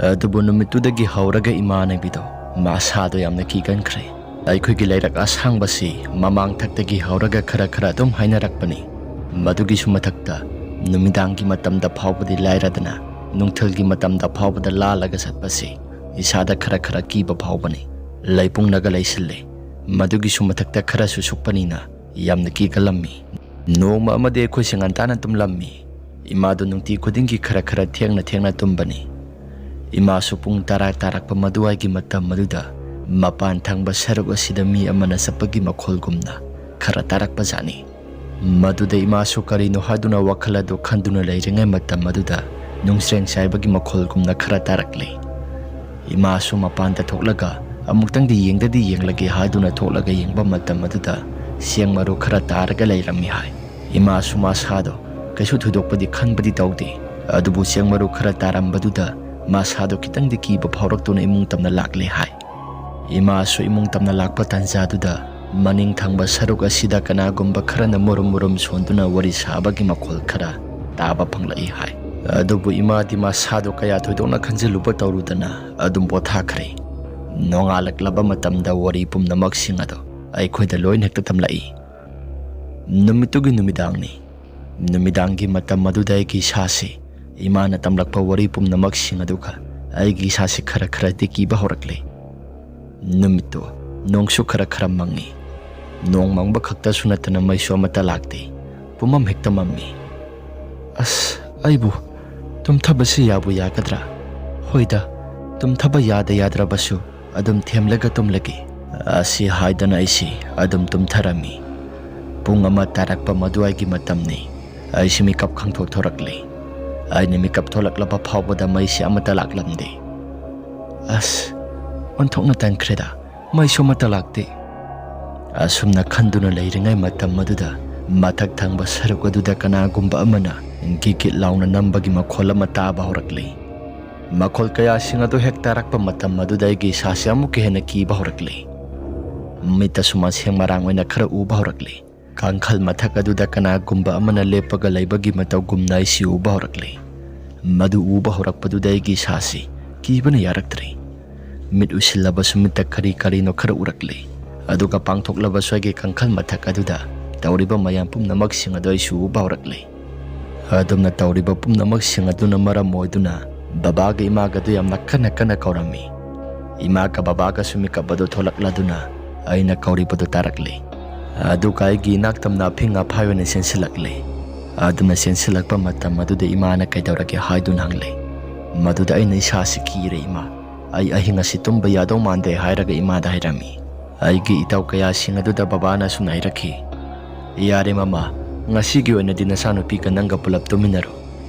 ꯑꯗꯨꯕꯨ ꯅꯨꯃꯤꯠꯇꯨꯗꯒꯤ ꯍꯧꯔꯒ ꯏꯃꯥꯟꯅꯕꯤꯗꯣ ꯃꯁꯥꯗꯣ ꯌꯥꯝꯅ ꯀꯤꯒꯟꯈ꯭ꯔꯦ꯫ ꯑꯩꯈꯣꯏꯒꯤ ꯂꯩꯔꯛ ꯑꯁꯥꯡꯕꯁꯤ ꯃꯃꯥꯡ ꯊꯛꯇꯒꯤ ꯍꯧꯔꯒ ꯈꯔ ꯈꯔ ꯑꯗꯨꯝ ꯍꯥꯏꯅꯔꯛꯄꯅꯤ꯫ ꯃꯗꯨꯒꯤꯁꯨ ꯃꯊꯛꯇ ꯅꯨꯃꯤꯗꯥꯡꯒꯤ ꯃꯇꯝꯗ ꯐꯥꯎꯕꯗꯤ ꯂꯥꯏꯔꯗꯅ, ꯅꯨꯡꯊꯤꯜꯒꯤ ꯃꯇꯝꯗ ꯐꯥꯎꯕꯗ ꯂꯥꯜꯂꯒ ꯆꯠꯄꯁꯤ ꯏꯁꯥꯗ ꯈꯔ ꯈꯔ ꯀꯤꯕ ꯐꯥꯎꯕꯅꯤ꯫ ꯂꯩꯄꯨꯡꯅꯒ ꯂꯩꯁꯤꯜꯂꯦ꯫ ꯃꯗꯨꯒꯤꯁꯨ ꯃꯊꯛꯇ ꯈꯔꯁꯨ ꯁꯨꯛꯄꯅꯤꯅ ꯌꯥꯝꯅ ꯀꯤꯒꯜꯂꯝꯃꯤ꯫ ꯅꯣꯡꯃ ꯑꯃꯗꯤ ꯑꯩꯈꯣꯏꯁꯦ ꯉꯟꯇꯥꯅ ꯇꯨꯝꯂꯝꯃꯤ꯫ ꯏꯃꯥꯗꯨ ꯅꯨꯡꯇꯤ ꯈꯨꯗꯤꯡꯒꯤ ꯈꯔ ꯈꯔ ꯊꯦꯡꯅ ꯊꯦꯡꯅ ꯇꯨꯝꯕꯅꯤ꯫ ꯏꯃꯥꯁꯨ ꯄꯨꯡ ꯇꯔꯥ ꯇꯥꯔꯛꯄ ꯃꯗꯨꯋꯥꯏꯒꯤ ꯃꯇꯝ ꯑꯗꯨꯗ ꯃꯄꯥꯟ ꯊꯪꯕ ꯁꯔꯨꯛ ꯑꯁꯤꯗ ꯃꯤ ꯑꯃꯅ ꯆꯠꯄꯒꯤ ꯃꯈꯣꯜꯒꯨꯝꯅ ꯈꯔ ꯇꯥꯔꯛꯄꯖꯥꯠꯅꯤ꯫ ꯃꯗꯨꯗ ꯏꯃꯥꯁꯨ ꯀꯔꯤꯅꯣ ꯍꯥꯏꯗꯨꯅ ꯋꯥꯈꯜ ꯑꯗꯨ ꯈꯟꯗꯨꯅ ꯂꯩꯔꯤꯉꯩ ꯃꯇꯝ ꯑꯗꯨꯗ ꯅꯨꯡꯁ꯭ꯔꯦꯡ ꯆꯥꯏꯕꯒꯤ ꯃꯈꯣꯜꯒꯨꯝꯅ ꯈꯔ ꯇꯥꯔꯛꯂꯦ꯫ ꯏꯃꯥꯁꯨ ꯃꯄꯥꯟꯗ ꯊꯣꯛꯂꯒ ꯑꯃꯨꯛꯇꯪꯗꯤ ꯌꯦꯡꯗꯗꯤ ꯌꯦꯡꯂꯒꯦ ꯍꯥꯏꯗꯨꯅ ꯊꯣꯛꯂꯒ ꯌꯦꯡꯕ ꯃꯇꯝ ꯑꯗꯨꯗ ꯆꯦꯡ ꯃꯔꯨ ꯈꯔ ꯇꯥꯔꯒ ꯂꯩꯔꯝꯃꯤ ꯍꯥꯏ꯫ ꯏꯃꯥꯁꯨ ꯃꯁꯥꯗꯣ ꯀꯩꯁꯨ ꯊꯣꯏꯗꯣꯛꯄꯗꯤ ꯈꯟꯕꯗꯤ ꯇꯧꯗꯦ, ꯑꯗꯨꯕꯨ ꯆꯦꯡ ꯃꯔꯨ ꯈꯔ ꯇꯥꯔꯝꯕꯗꯨꯗ ꯃꯁꯥꯗꯣ ꯈꯤꯇꯪꯗꯤ ꯀꯤꯕ ꯐꯥꯎꯔꯛꯇꯨꯅ ꯏꯃꯨꯡ ꯇꯝꯅ ꯂꯥꯛꯂꯦ ꯍꯥꯏ꯫ ꯏꯃꯥꯁꯨ ꯏꯃꯨꯡ ꯇꯝꯅ ꯂꯥꯛꯄ ꯇꯥꯟꯖꯥꯗꯨꯗ ꯃꯅꯤꯡ ꯊꯪꯕ ꯁꯔꯨꯛ ꯑꯁꯤꯗ ꯀꯅꯥꯒꯨꯝꯕ ꯈꯔꯅ ꯃꯨꯔꯨꯝ ꯃꯨꯔꯨꯝ ꯁꯣꯟꯗꯨꯅ ꯋꯥꯔꯤ ꯁꯥꯕꯒꯤ ꯃꯈꯣꯜ ꯈꯔ ꯇꯥꯕ ꯐꯪꯂꯛꯏ ꯍꯥꯏ꯫ ꯑꯗꯨꯕꯨ ꯏꯃꯥꯗꯤ ꯃꯁꯥꯗꯣ ꯀꯌꯥ ꯊꯣꯏꯗꯣꯛꯅ ꯈꯟꯖꯤꯜꯂꯨꯕ ꯇꯧꯔꯨꯗꯅ ꯑꯗꯨꯝ ꯄꯣꯊꯥꯈ꯭ꯔꯦ꯫ ꯅꯣꯡꯉꯥꯜꯂꯛꯂꯕ ꯃꯇꯝꯗ ꯋꯥꯔꯤ ꯄꯨꯝꯅꯃꯛꯁꯤꯡ ꯑꯗꯣ ꯑꯩꯈꯣꯏꯗ ꯂꯣꯏꯅ ꯍꯦꯛꯇ ꯇꯝꯂꯛꯏ꯫ ꯅꯨꯃꯤꯠꯇꯨꯒꯤ ꯅꯨꯃꯤꯗꯥꯡꯅꯤ꯫ ꯅꯨꯃꯤꯗꯥꯡꯒꯤ ꯃꯇꯝ ꯑꯗꯨꯗ ꯑꯩꯒꯤ ꯏꯁꯥꯁꯤ ꯏꯃꯥꯅ ꯇꯝꯂꯛꯄ ꯋꯥꯔꯤ ꯄꯨꯝꯅꯃꯛꯁꯤꯡ ꯑꯗꯨꯒ ꯑꯩꯒꯤ ꯏꯁꯥꯁꯤ ꯈꯔ ꯈꯔꯗꯤ ꯀꯤꯕ ꯍꯧꯔꯛꯂꯦ꯫ ꯅꯨꯃꯤꯠꯇꯨ ꯅꯣꯡꯁꯨ ꯈꯔ ꯈꯔ ꯃꯪꯉꯤ꯫ ꯅꯣꯡ ꯃꯪꯕ ꯈꯛꯇꯁꯨ ꯅꯠꯇꯅ ꯃꯩꯁꯨ ꯑꯃꯠꯇ ꯂꯥꯛꯇꯦ꯫ ꯄꯨꯝꯃꯝ ꯍꯦꯛꯇ ꯃꯝꯃꯤ꯫ "ꯑꯁ, ꯑꯩꯕꯨ ꯇꯨꯝꯊꯕꯁꯤ ꯌꯥꯕꯨ ꯌꯥꯒꯗ꯭ꯔꯥ? ꯍꯣꯏꯗ, ꯇꯨꯝꯊꯕ ꯌꯥꯗ ꯌꯥꯗ꯭ꯔꯕꯁꯨ ꯑꯗꯨꯝ ꯊꯦꯝꯂꯒ ꯇꯨꯝꯂꯒꯦ" ꯑꯁꯤ ꯍꯥꯏꯗꯅ ꯑꯩꯁꯤ ꯑꯗꯨꯝ ꯇꯨꯝꯊꯔꯝꯃꯤ꯫ ꯄꯨꯡ ꯑꯃ ꯇꯥꯔꯛꯄ ꯃꯗꯨꯋꯥꯏꯒꯤ ꯃꯇꯝꯅꯤ꯫ ꯑꯩꯁꯤ ꯃꯤꯀꯞ ꯈꯪꯊꯣꯛ ꯊꯣꯔꯛꯂꯦ꯫ ꯑꯩꯅ ꯃꯤꯀꯞ ꯊꯣꯛꯂꯛꯂꯕ ꯐꯥꯎꯕꯗ ꯃꯩꯁꯤ ꯑꯃꯠꯇ ꯂꯥꯛꯂꯝꯗꯦ꯫ "ꯑꯁ, ꯑꯣꯟꯊꯣꯛꯅ ꯇꯟꯈ꯭ꯔꯦꯗ, ꯃꯩꯁꯨ ꯑꯃꯠꯇ ꯂꯥꯛꯇꯦ" ꯑꯁꯨꯝꯅ ꯈꯟꯗꯨꯅ ꯂꯩꯔꯤꯉꯩ ꯃꯇꯝ ꯑꯗꯨꯗ ꯃꯊꯛ ꯊꯪꯕ ꯁꯔꯨꯛ ꯑꯗꯨꯗ ꯀꯅꯥꯒꯨꯝꯕ ꯑꯃꯅ ꯒꯤꯠ ꯒꯤꯠ ꯂꯥꯎꯅ ꯅꯝꯕꯒꯤ ꯃꯈꯣꯜ ꯑꯃ ꯇꯥꯕ ꯍꯧꯔꯛꯂꯦ꯫ ꯃꯈꯣꯜ ꯀꯌꯥꯁꯤꯡ ꯑꯗꯨ ꯍꯦꯛ ꯇꯥꯔꯛꯄ ꯃꯇꯝ ꯑꯗꯨꯗ ꯑꯩꯒꯤ ꯏꯁꯥꯁꯤ ꯑꯃꯨꯛꯀ ꯍꯦꯟꯅ ꯀꯤꯕ ꯍꯧꯔꯛꯂꯦ꯫ ꯃꯤꯠꯇꯁꯨ ꯃꯁꯦꯡ ꯃꯔꯥꯡ ꯑꯣꯏꯅ ꯈꯔ ꯎꯕ ꯍꯧꯔꯛꯂꯤ꯫ ꯀꯥꯡꯈꯜ ꯃꯊꯛ ꯑꯗꯨꯗ ꯀꯅꯥꯒꯨꯝꯕ ꯑꯃꯅ ꯂꯦꯞꯄꯒ ꯂꯩꯕꯒꯤ ꯃꯇꯧꯒꯨꯝꯅ ꯑꯩꯁꯤ ꯎꯕ ꯍꯧꯔꯛꯂꯤ꯫ ꯃꯗꯨ ꯎꯕ ꯍꯧꯔꯛꯄꯗꯨꯗ ꯑꯩꯒꯤ ꯏꯁꯥꯁꯤ ꯀꯤꯕꯅ ꯌꯥꯔꯛꯇ꯭ꯔꯦ꯫ ꯃꯤꯠ ꯎꯏꯁꯤꯜꯂꯕꯁꯨ ꯃꯤꯠꯇ ꯀꯔꯤ ꯀꯔꯤꯅꯣ ꯈꯔ ꯎꯔꯛꯂꯤ꯫ ꯑꯗꯨꯒ ꯄꯥꯡꯊꯣꯛꯂꯕꯁꯨ ꯑꯩꯒꯤ ꯀꯥꯡꯈꯜ ꯃꯊꯛ ꯑꯗꯨꯗ ꯇꯧꯔꯤꯕ ꯃꯌꯥꯝ ꯄꯨꯝꯅꯃꯛꯁꯤꯡ ꯑꯗꯨ ꯑꯩꯁꯨ ꯎꯕ ꯍꯧꯔꯛꯂꯤ꯫ ꯑꯗꯨꯝꯅ ꯇꯧꯔꯤꯕ ꯄꯨꯝꯅꯃꯛꯁꯤꯡ ꯑꯗꯨꯅ ꯃꯔꯝ ꯑꯣꯏꯗꯨꯅ ꯕꯕꯥꯒ ꯏꯃꯥꯒꯗꯨ ꯌꯥꯝꯅ ꯀꯟꯅ ꯀꯟꯅ ꯀꯧꯔꯝꯃꯤ꯫ ꯏꯃꯥꯒ ꯕꯕꯥꯒꯁꯨ ꯃꯤꯀꯞ ꯑꯗꯨ ꯊꯣꯛꯂꯛꯂꯗꯨꯅ ꯑꯩꯅ ꯀꯧꯔꯤꯕꯗꯨ ꯇꯥꯔꯛꯂꯤ꯫ ꯑꯗꯨꯒ ꯑꯩꯒꯤ ꯏꯅꯥꯛꯇꯝꯅ ꯑꯐꯤꯡ ꯑꯐꯥꯏ ꯑꯣꯏꯅ ꯆꯦꯟꯁꯤꯜꯂꯛꯂꯤ꯫ ꯑꯗꯨꯅ ꯆꯦꯟꯁꯤꯜꯂꯛꯄ ꯃꯇꯝ ꯑꯗꯨꯗ ꯏꯃꯥꯅ ꯀꯩꯗꯧꯔꯒꯦ ꯍꯥꯏꯗꯨꯅ ꯍꯪꯂꯤ꯫ ꯃꯗꯨꯗ ꯑꯩꯅ, "ꯏꯁꯥꯁꯤ ꯀꯤꯔꯦ ꯏꯃꯥ, ꯑꯩ ꯑꯍꯤꯡ ꯑꯁꯤ ꯇꯨꯝꯕ ꯌꯥꯗꯧ ꯃꯥꯟꯗꯦ" ꯍꯥꯏꯔꯒ ꯏꯃꯥꯗ ꯍꯥꯏꯔꯝꯃꯤ꯫ ꯑꯩꯒꯤ ꯏꯇꯥꯎ ꯀꯌꯥꯁꯤꯡ ꯑꯗꯨꯗ ꯕꯕꯥꯅ ꯑꯁꯨꯝꯅ ꯍꯥꯏꯔꯛꯈꯤ, "ꯌꯥꯔꯦ ꯃꯃꯥ, ꯉꯁꯤꯒꯤ ꯑꯣꯏꯅꯗꯤ ꯅꯆꯥꯅꯨꯄꯤꯒ ꯅꯪꯒ ꯄꯨꯂꯞ ꯇꯨꯝꯃꯤꯟꯅꯔꯣ"꯫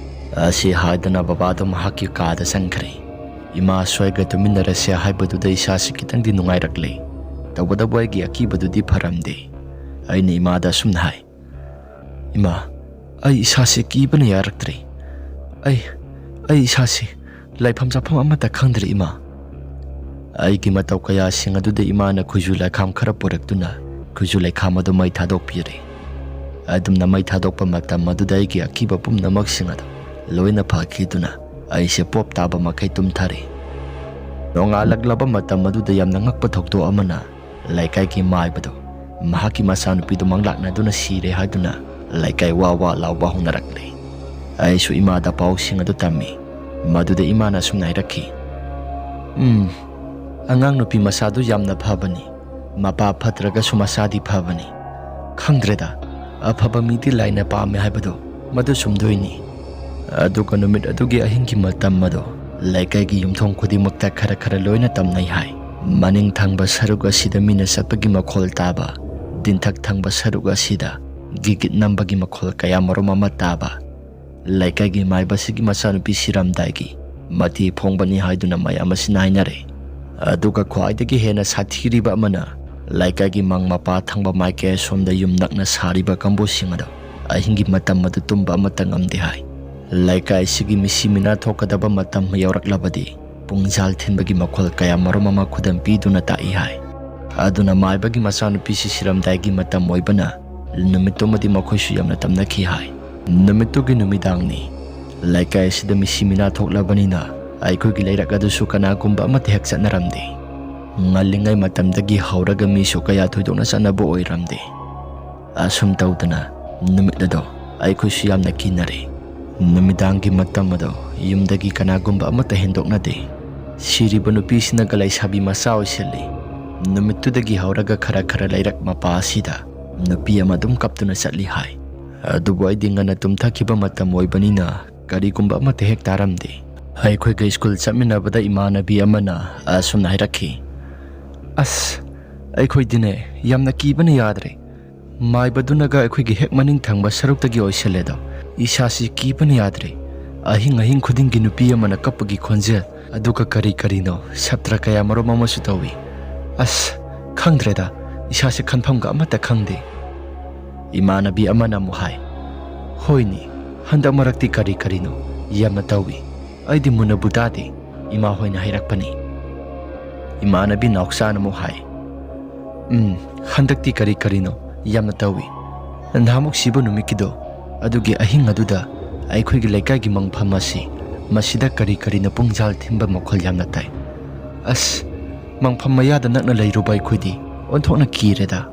ꯑꯁꯤ ꯍꯥꯏꯗꯨꯅ ꯕꯕꯥꯗꯣ ꯃꯍꯥꯛꯀꯤ ꯀꯥꯗ ꯆꯪꯈ꯭ꯔꯦ꯫ ꯏꯃꯥꯁꯨ ꯑꯩꯒ ꯇꯨꯃꯤꯟꯅꯔꯁꯦ ꯍꯥꯏꯕꯗꯨꯗ ꯏꯁꯥꯁꯤ ꯈꯤꯇꯪꯗꯤ ꯅꯨꯡꯉꯥꯏꯔꯛꯂꯦ꯫ ꯇꯧꯕꯇꯕꯨ ꯑꯩꯒꯤ ꯑꯀꯤꯕꯗꯨꯗꯤ ꯐꯔꯝꯗꯦ꯫ ꯑꯩꯅ ꯏꯃꯥꯗ ꯑꯁꯨꯝꯅ ꯍꯥꯏ, "ꯏꯃꯥ, ꯑꯩ ꯏꯁꯥꯁꯤ ꯀꯤꯕꯅ ꯌꯥꯔꯛꯇ꯭ꯔꯦ꯫ ꯑꯩ, ꯑꯩ ꯏꯁꯥꯁꯤ ꯂꯩꯐꯝ ꯆꯥꯐꯝ ꯑꯃꯠꯇ ꯈꯪꯗ꯭ꯔꯦ ꯏꯃꯥ"꯫ ꯑꯩꯒꯤ ꯃꯇꯧ ꯀꯌꯥꯁꯤꯡ ꯑꯗꯨꯗ ꯏꯃꯥꯅ ꯈꯨꯖꯨ ꯂꯩꯈꯥꯝ ꯈꯔ ꯄꯨꯔꯛꯇꯨꯅ ꯈꯨꯖꯨ ꯂꯩꯈꯥꯝ ꯑꯗꯨ ꯃꯩ ꯊꯥꯗꯣꯛꯄꯤꯔꯦ꯫ ꯑꯗꯨꯝꯅ ꯃꯩ ꯊꯥꯗꯣꯛꯄ ꯃꯇꯝ ꯑꯗꯨꯗ ꯑꯩꯒꯤ ꯑꯀꯤꯕ ꯄꯨꯝꯅꯃꯛꯁꯤꯡ ꯑꯗꯨ ꯂꯣꯏꯅ ꯐꯈꯤꯗꯨꯅ ꯑꯩꯁꯦ ꯄꯣꯞ ꯇꯥꯕ ꯃꯈꯩ ꯇꯨꯝꯊꯔꯦ꯫ ꯅꯣꯡꯉꯥꯜꯂꯛꯂꯕ ꯃꯇꯝ ꯑꯗꯨꯗ ꯌꯥꯝꯅ ꯉꯛꯄ ꯊꯧꯗꯣꯛ ꯑꯃꯅ ꯂꯩꯀꯥꯏꯒꯤ ꯃꯥꯏꯕꯗꯨ ꯃꯍꯥꯛꯀꯤ ꯃꯆꯥꯅꯨꯄꯤꯗꯨ ꯃꯪꯂꯥꯛꯅꯗꯨꯅ ꯁꯤꯔꯦ ꯍꯥꯏꯗꯨꯅ ꯂꯩꯀꯥꯏ ꯋꯥ ꯋꯥ ꯂꯥꯎꯕ ꯍꯧꯅꯔꯛꯂꯦ꯫ ꯑꯩꯁꯨ ꯏꯃꯥꯗ ꯄꯥꯎꯁꯤꯡ ꯑꯗꯨ ꯇꯝꯃꯤ꯫ ꯃꯗꯨꯗ ꯏꯃꯥꯅ ꯑꯁꯨꯝꯅ ꯍꯥꯏꯔꯛꯈꯤ, "ꯎꯝ, ꯑꯉꯥꯡ ꯅꯨꯄꯤ ꯃꯆꯥꯗꯨ ꯌꯥꯝꯅ ꯐꯕꯅꯤ꯫ ꯃꯄꯥ ꯐꯠꯇ꯭ꯔꯒꯁꯨ ꯃꯆꯥꯗꯤ ꯐꯕꯅꯤ꯫ ꯈꯪꯗ꯭ꯔꯦꯗ, ꯑꯐꯕ ꯃꯤꯗꯤ ꯂꯥꯏꯅ ꯄꯥꯝꯃꯦ ꯍꯥꯏꯕꯗꯣ ꯃꯗꯨ ꯆꯨꯝꯗꯣꯏꯅꯤ"꯫ ꯑꯗꯨꯒ ꯅꯨꯃꯤꯠ ꯑꯗꯨꯒꯤ ꯑꯍꯤꯡꯒꯤ ꯃꯇꯝ ꯑꯗꯣ ꯂꯩꯀꯥꯏꯒꯤ ꯌꯨꯝꯊꯣꯡ ꯈꯨꯗꯤꯡꯃꯛꯇ ꯈꯔ ꯈꯔ ꯂꯣꯏꯅ ꯇꯝꯅꯩ ꯍꯥꯏ꯫ ꯃꯅꯤꯡ ꯊꯪꯕ ꯁꯔꯨꯛ ꯑꯁꯤꯗ ꯃꯤꯅ ꯆꯠꯄꯒꯤ ꯃꯈꯣꯜ ꯇꯥꯕ, ꯗꯤꯟꯊꯛ ꯊꯪꯕ ꯁꯔꯨꯛ ꯑꯁꯤꯗ ꯒꯤꯒꯤꯠ ꯅꯝꯕꯒꯤ ꯃꯈꯣꯜ ꯀꯌꯥ ꯃꯔꯨꯝ ꯑꯃ ꯇꯥꯕ, ꯂꯩꯀꯥꯏꯒꯤ ꯃꯥꯏꯕꯁꯤꯒꯤ ꯃꯆꯥꯅꯨꯄꯤ ꯁꯤꯔꯝꯗꯥꯏꯒꯤ ꯃꯊꯤ ꯐꯣꯡꯕꯅꯤ ꯍꯥꯏꯗꯨꯅ ꯃꯌꯥꯝ ꯑꯁꯤꯅ ꯍꯥꯏꯅꯔꯦ꯫ ꯑꯗꯨꯒ ꯈ꯭ꯋꯥꯏꯗꯒꯤ ꯍꯦꯟꯅ ꯁꯥꯊꯤꯔꯤꯕ ꯑꯃꯅ ꯂꯩꯀꯥꯏꯒꯤ ꯃꯥꯡ ꯃꯄꯥ ꯊꯪꯕ ꯃꯥꯏꯀꯩ ꯑꯁꯣꯝꯗ ꯌꯨꯝ ꯅꯛꯅ ꯁꯥꯔꯤꯕ ꯀꯥꯡꯕꯨꯁꯤꯡ ꯑꯗꯣ ꯑꯍꯤꯡꯒꯤ ꯃꯇꯝ ꯑꯗꯨ ꯇꯨꯝꯕ ꯑꯃꯠꯇ ꯉꯝꯗꯦ ꯍꯥꯏ꯫ ꯂꯩꯀꯥꯏꯁꯤꯒꯤ ꯃꯤꯁꯤ ꯃꯤꯅꯥ ꯊꯣꯛꯀꯗꯕ ꯃꯇꯝ ꯌꯧꯔꯛꯂꯕꯗꯤ ꯄꯨꯡꯖꯥꯜ ꯊꯤꯟꯕꯒꯤ ꯃꯈꯣꯜ ꯀꯌꯥ ꯃꯔꯨꯝ ꯑꯃ ꯈꯨꯗꯝ ꯄꯤꯗꯨꯅ ꯇꯥꯛꯏ ꯍꯥꯏ꯫ ꯑꯗꯨꯅ ꯃꯥꯏꯕꯒꯤ ꯃꯆꯥꯅꯨꯄꯤꯁꯤ ꯁꯤꯔꯝꯗꯥꯏꯒꯤ ꯃꯇꯝ ꯑꯣꯏꯕꯅ ꯅꯨꯃꯤꯠꯇꯨꯃꯗꯤ ꯃꯈꯣꯏꯁꯨ ꯌꯥꯝꯅ ꯇꯝꯅꯈꯤ ꯍꯥꯏ꯫ ꯅꯨꯃꯤꯠꯇꯨꯒꯤ ꯅꯨꯃꯤꯗꯥꯡꯅꯤ꯫ ꯂꯩꯀꯥꯏ ꯑꯁꯤꯗ ꯃꯤꯁꯤ ꯃꯤꯅꯥ ꯊꯣꯛꯂꯕꯅꯤꯅ ꯑꯩꯈꯣꯏꯒꯤ ꯂꯩꯔꯛ ꯑꯗꯨꯁꯨ ꯀꯅꯥꯒꯨꯝꯕ ꯑꯃꯠꯇ ꯍꯦꯛ ꯆꯠꯅꯔꯝꯗꯦ꯫ ꯉꯜꯂꯤꯉꯩ ꯃꯇꯝꯗꯒꯤ ꯍꯧꯔꯒ ꯃꯤꯁꯨ ꯀꯌꯥ ꯊꯣꯏꯗꯣꯛꯅ ꯆꯠꯅꯕ ꯑꯣꯏꯔꯝꯗꯦ꯫ ꯑꯁꯨꯝ ꯇꯧꯗꯅ ꯅꯨꯃꯤꯠ ꯑꯗꯣ ꯑꯩꯈꯣꯏꯁꯨ ꯌꯥꯝꯅ ꯀꯤꯅꯔꯦ꯫ ꯅꯨꯃꯤꯗꯥꯡꯒꯤ ꯃꯇꯝ ꯑꯗꯣ ꯌꯨꯝꯗꯒꯤ ꯀꯅꯥꯒꯨꯝꯕ ꯑꯃꯠꯇ ꯍꯦꯟꯗꯣꯛꯅꯗꯦ꯫ ꯁꯤꯔꯤꯕ ꯅꯨꯄꯤꯁꯤꯅꯒ ꯂꯩꯁꯥꯕꯤ ꯃꯆꯥ ꯑꯣꯏꯁꯤꯜꯂꯤ꯫ ꯅꯨꯃꯤꯠꯇꯨꯗꯒꯤ ꯍꯧꯔꯒ ꯈꯔ ꯈꯔ ꯂꯩꯔꯛ ꯃꯄꯥ ꯑꯁꯤꯗ ꯅꯨꯄꯤ ꯑꯃ ꯑꯗꯨꯝ ꯀꯞꯇꯨꯅ ꯆꯠꯂꯤ ꯍꯥꯏ꯫ ꯑꯗꯨꯕꯨ ꯑꯩꯗꯤ ꯉꯟꯅ ꯇꯨꯝꯊꯈꯤꯕ ꯃꯇꯝ ꯑꯣꯏꯕꯅꯤꯅ ꯀꯔꯤꯒꯨꯝꯕ ꯑꯃꯠꯇ ꯍꯦꯛ ꯇꯥꯔꯝꯗꯦ꯫ ꯑꯩꯈꯣꯏꯒ ꯁ꯭ꯀꯨꯜ ꯆꯠꯃꯤꯟꯅꯕꯗ ꯏꯃꯥꯟꯅꯕꯤ ꯑꯃꯅ ꯑꯁꯨꯝꯅ ꯍꯥꯏꯔꯛꯈꯤ, "ꯑꯁ, ꯑꯩꯈꯣꯏꯗꯤꯅꯦ ꯌꯥꯝꯅ ꯀꯤꯕꯅ ꯌꯥꯗ꯭ꯔꯦ꯫ ꯃꯥꯏꯕꯗꯨꯅꯒ ꯑꯩꯈꯣꯏꯒꯤ ꯍꯦꯛ ꯃꯅꯤꯡ ꯊꯪꯕ ꯁꯔꯨꯛꯇꯒꯤ ꯑꯣꯏꯁꯜꯂꯦꯗꯣ꯫ ꯏꯁꯥꯁꯤ ꯀꯤꯕꯅ ꯌꯥꯗ꯭ꯔꯦ꯫ ꯑꯍꯤꯡ ꯑꯍꯤꯡ ꯈꯨꯗꯤꯡꯒꯤ ꯅꯨꯄꯤ ꯑꯃꯅ ꯀꯞꯄꯒꯤ ꯈꯣꯟꯖꯦꯜ, ꯑꯗꯨꯒ ꯀꯔꯤ ꯀꯔꯤꯅꯣ ꯁꯞꯇ꯭ꯔ ꯀꯌꯥ ꯃꯔꯨꯝ ꯑꯃꯁꯨ ꯇꯧꯏ꯫ ꯑꯁ, ꯈꯪꯗ꯭ꯔꯦꯗ, ꯏꯁꯥꯁꯦ ꯈꯟꯐꯝꯒ ꯑꯃꯠꯇ ꯈꯪꯗꯦ꯫" ꯏꯃꯥꯟꯅꯕꯤ ꯑꯃꯅ ꯑꯃꯨꯛ ꯍꯥꯏ, "ꯍꯣꯏꯅꯦ, ꯍꯟꯗꯛ ꯃꯔꯛꯇꯤ ꯀꯔꯤ ꯀꯔꯤꯅꯣ ꯌꯥꯝꯅ ꯇꯧꯏ꯫ ꯑꯩꯗꯤ ꯃꯨꯟꯅꯕꯨ ꯇꯥꯗꯦ, ꯏꯃꯥ ꯍꯣꯏꯅ ꯍꯥꯏꯔꯛꯄꯅꯤ꯫" ꯏꯃꯥꯟꯅꯕꯤ ꯅꯥꯎꯆꯥꯅ ꯑꯃꯨꯛ ꯍꯥꯏ, "ꯎꯝ, ꯍꯟꯗꯛꯇꯤ ꯀꯔꯤ ꯀꯔꯤꯅꯣ ꯌꯥꯝꯅ ꯇꯧꯏ꯫ ꯅꯍꯥꯟꯃꯨꯛ ꯁꯤꯕ ꯅꯨꯃꯤꯠꯀꯤꯗꯣ, ꯑꯗꯨꯒꯤ ꯑꯍꯤꯡ ꯑꯗꯨꯗ ꯑꯩꯈꯣꯏꯒꯤ ꯂꯩꯀꯥꯏꯒꯤ ꯃꯪꯐꯝ ꯑꯁꯤ, ꯃꯁꯤꯗ ꯀꯔꯤ ꯀꯔꯤꯅꯣ ꯄꯨꯡꯖꯥꯜ ꯊꯤꯟꯕ ꯃꯈꯣꯜ ꯌꯥꯝꯅ ꯇꯥꯏ꯫ ꯑꯁ, ꯃꯪꯐꯝ ꯃꯌꯥꯗ ꯅꯛꯅ ꯂꯩꯔꯨꯕ ꯑꯩꯈꯣꯏꯗꯤ ꯑꯣꯟꯊꯣꯛꯅ ꯀꯤꯔꯦꯗ꯫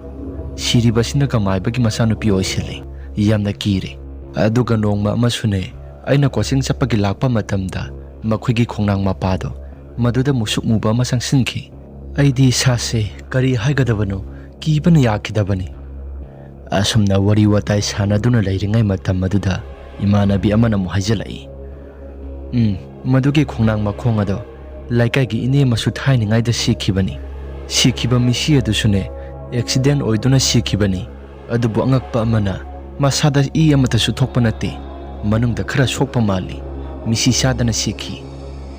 ꯁꯤꯔꯤꯕꯁꯤꯅ ꯀꯃꯥꯏꯕꯒꯤ ꯃꯆꯥꯅꯨꯄꯤ ꯑꯣꯏꯁꯤꯜꯂꯤ꯫ ꯌꯥꯝꯅ ꯀꯤꯔꯦ꯫ ꯑꯗꯨꯒ ꯅꯣꯡꯃ ꯑꯃꯁꯨꯅꯦ, ꯑꯩꯅ ꯀꯣꯆꯤꯡ ꯆꯠꯄꯒꯤ ꯂꯥꯛꯄ ꯃꯇꯝꯗ ꯃꯈꯣꯏꯒꯤ ꯈꯣꯡꯅꯥꯡ ꯃꯄꯥꯗꯣ, ꯃꯗꯨꯗ ꯃꯨꯁꯨꯛ ꯃꯨꯕ ꯑꯃ ꯆꯪꯁꯤꯟꯈꯤ꯫ ꯑꯩꯗꯤ ꯏꯁꯥꯁꯦ ꯀꯔꯤ ꯍꯥꯏꯒꯗꯕꯅꯣ ꯀꯤꯕꯅ ꯌꯥꯈꯤꯗꯕꯅꯤ꯫" ꯑꯁꯨꯝꯅ ꯋꯥꯔꯤ ꯋꯥꯇꯥꯏ ꯁꯥꯟꯅꯗꯨꯅ ꯂꯩꯔꯤꯉꯩ ꯃꯇꯝ ꯑꯗꯨꯗ ꯏꯃꯥꯟꯅꯕꯤ ꯑꯃꯅ ꯑꯃꯨꯛ ꯍꯥꯏꯖꯤꯜꯂꯛꯏ, "ꯎꯝ, ꯃꯗꯨꯒꯤ ꯈꯣꯡꯅꯥꯡ ꯃꯈꯣꯡ ꯑꯗꯣ ꯂꯩꯀꯥꯏꯒꯤ ꯏꯅꯦ ꯑꯃꯁꯨ ꯊꯥꯏꯅꯉꯩꯗ ꯁꯤꯈꯤꯕꯅꯤ꯫ ꯁꯤꯈꯤꯕ ꯃꯤꯁꯤ ꯑꯗꯨꯁꯨꯅꯦ ꯑꯦꯛꯁꯤꯗꯦꯟ ꯑꯣꯏꯗꯨꯅ ꯁꯤꯈꯤꯕꯅꯤ꯫ ꯑꯗꯨꯕꯨ ꯑꯉꯛꯄ ꯑꯃꯅ, ꯃꯁꯥꯗ ꯏ ꯑꯃꯠꯇꯁꯨ ꯊꯣꯛꯄ ꯅꯠꯇꯦ꯫ ꯃꯅꯨꯡꯗ ꯈꯔ ꯁꯣꯛꯄ ꯃꯥꯜꯂꯤ꯫ ꯃꯤꯁꯤ ꯆꯥꯗꯅ ꯁꯤꯈꯤ꯫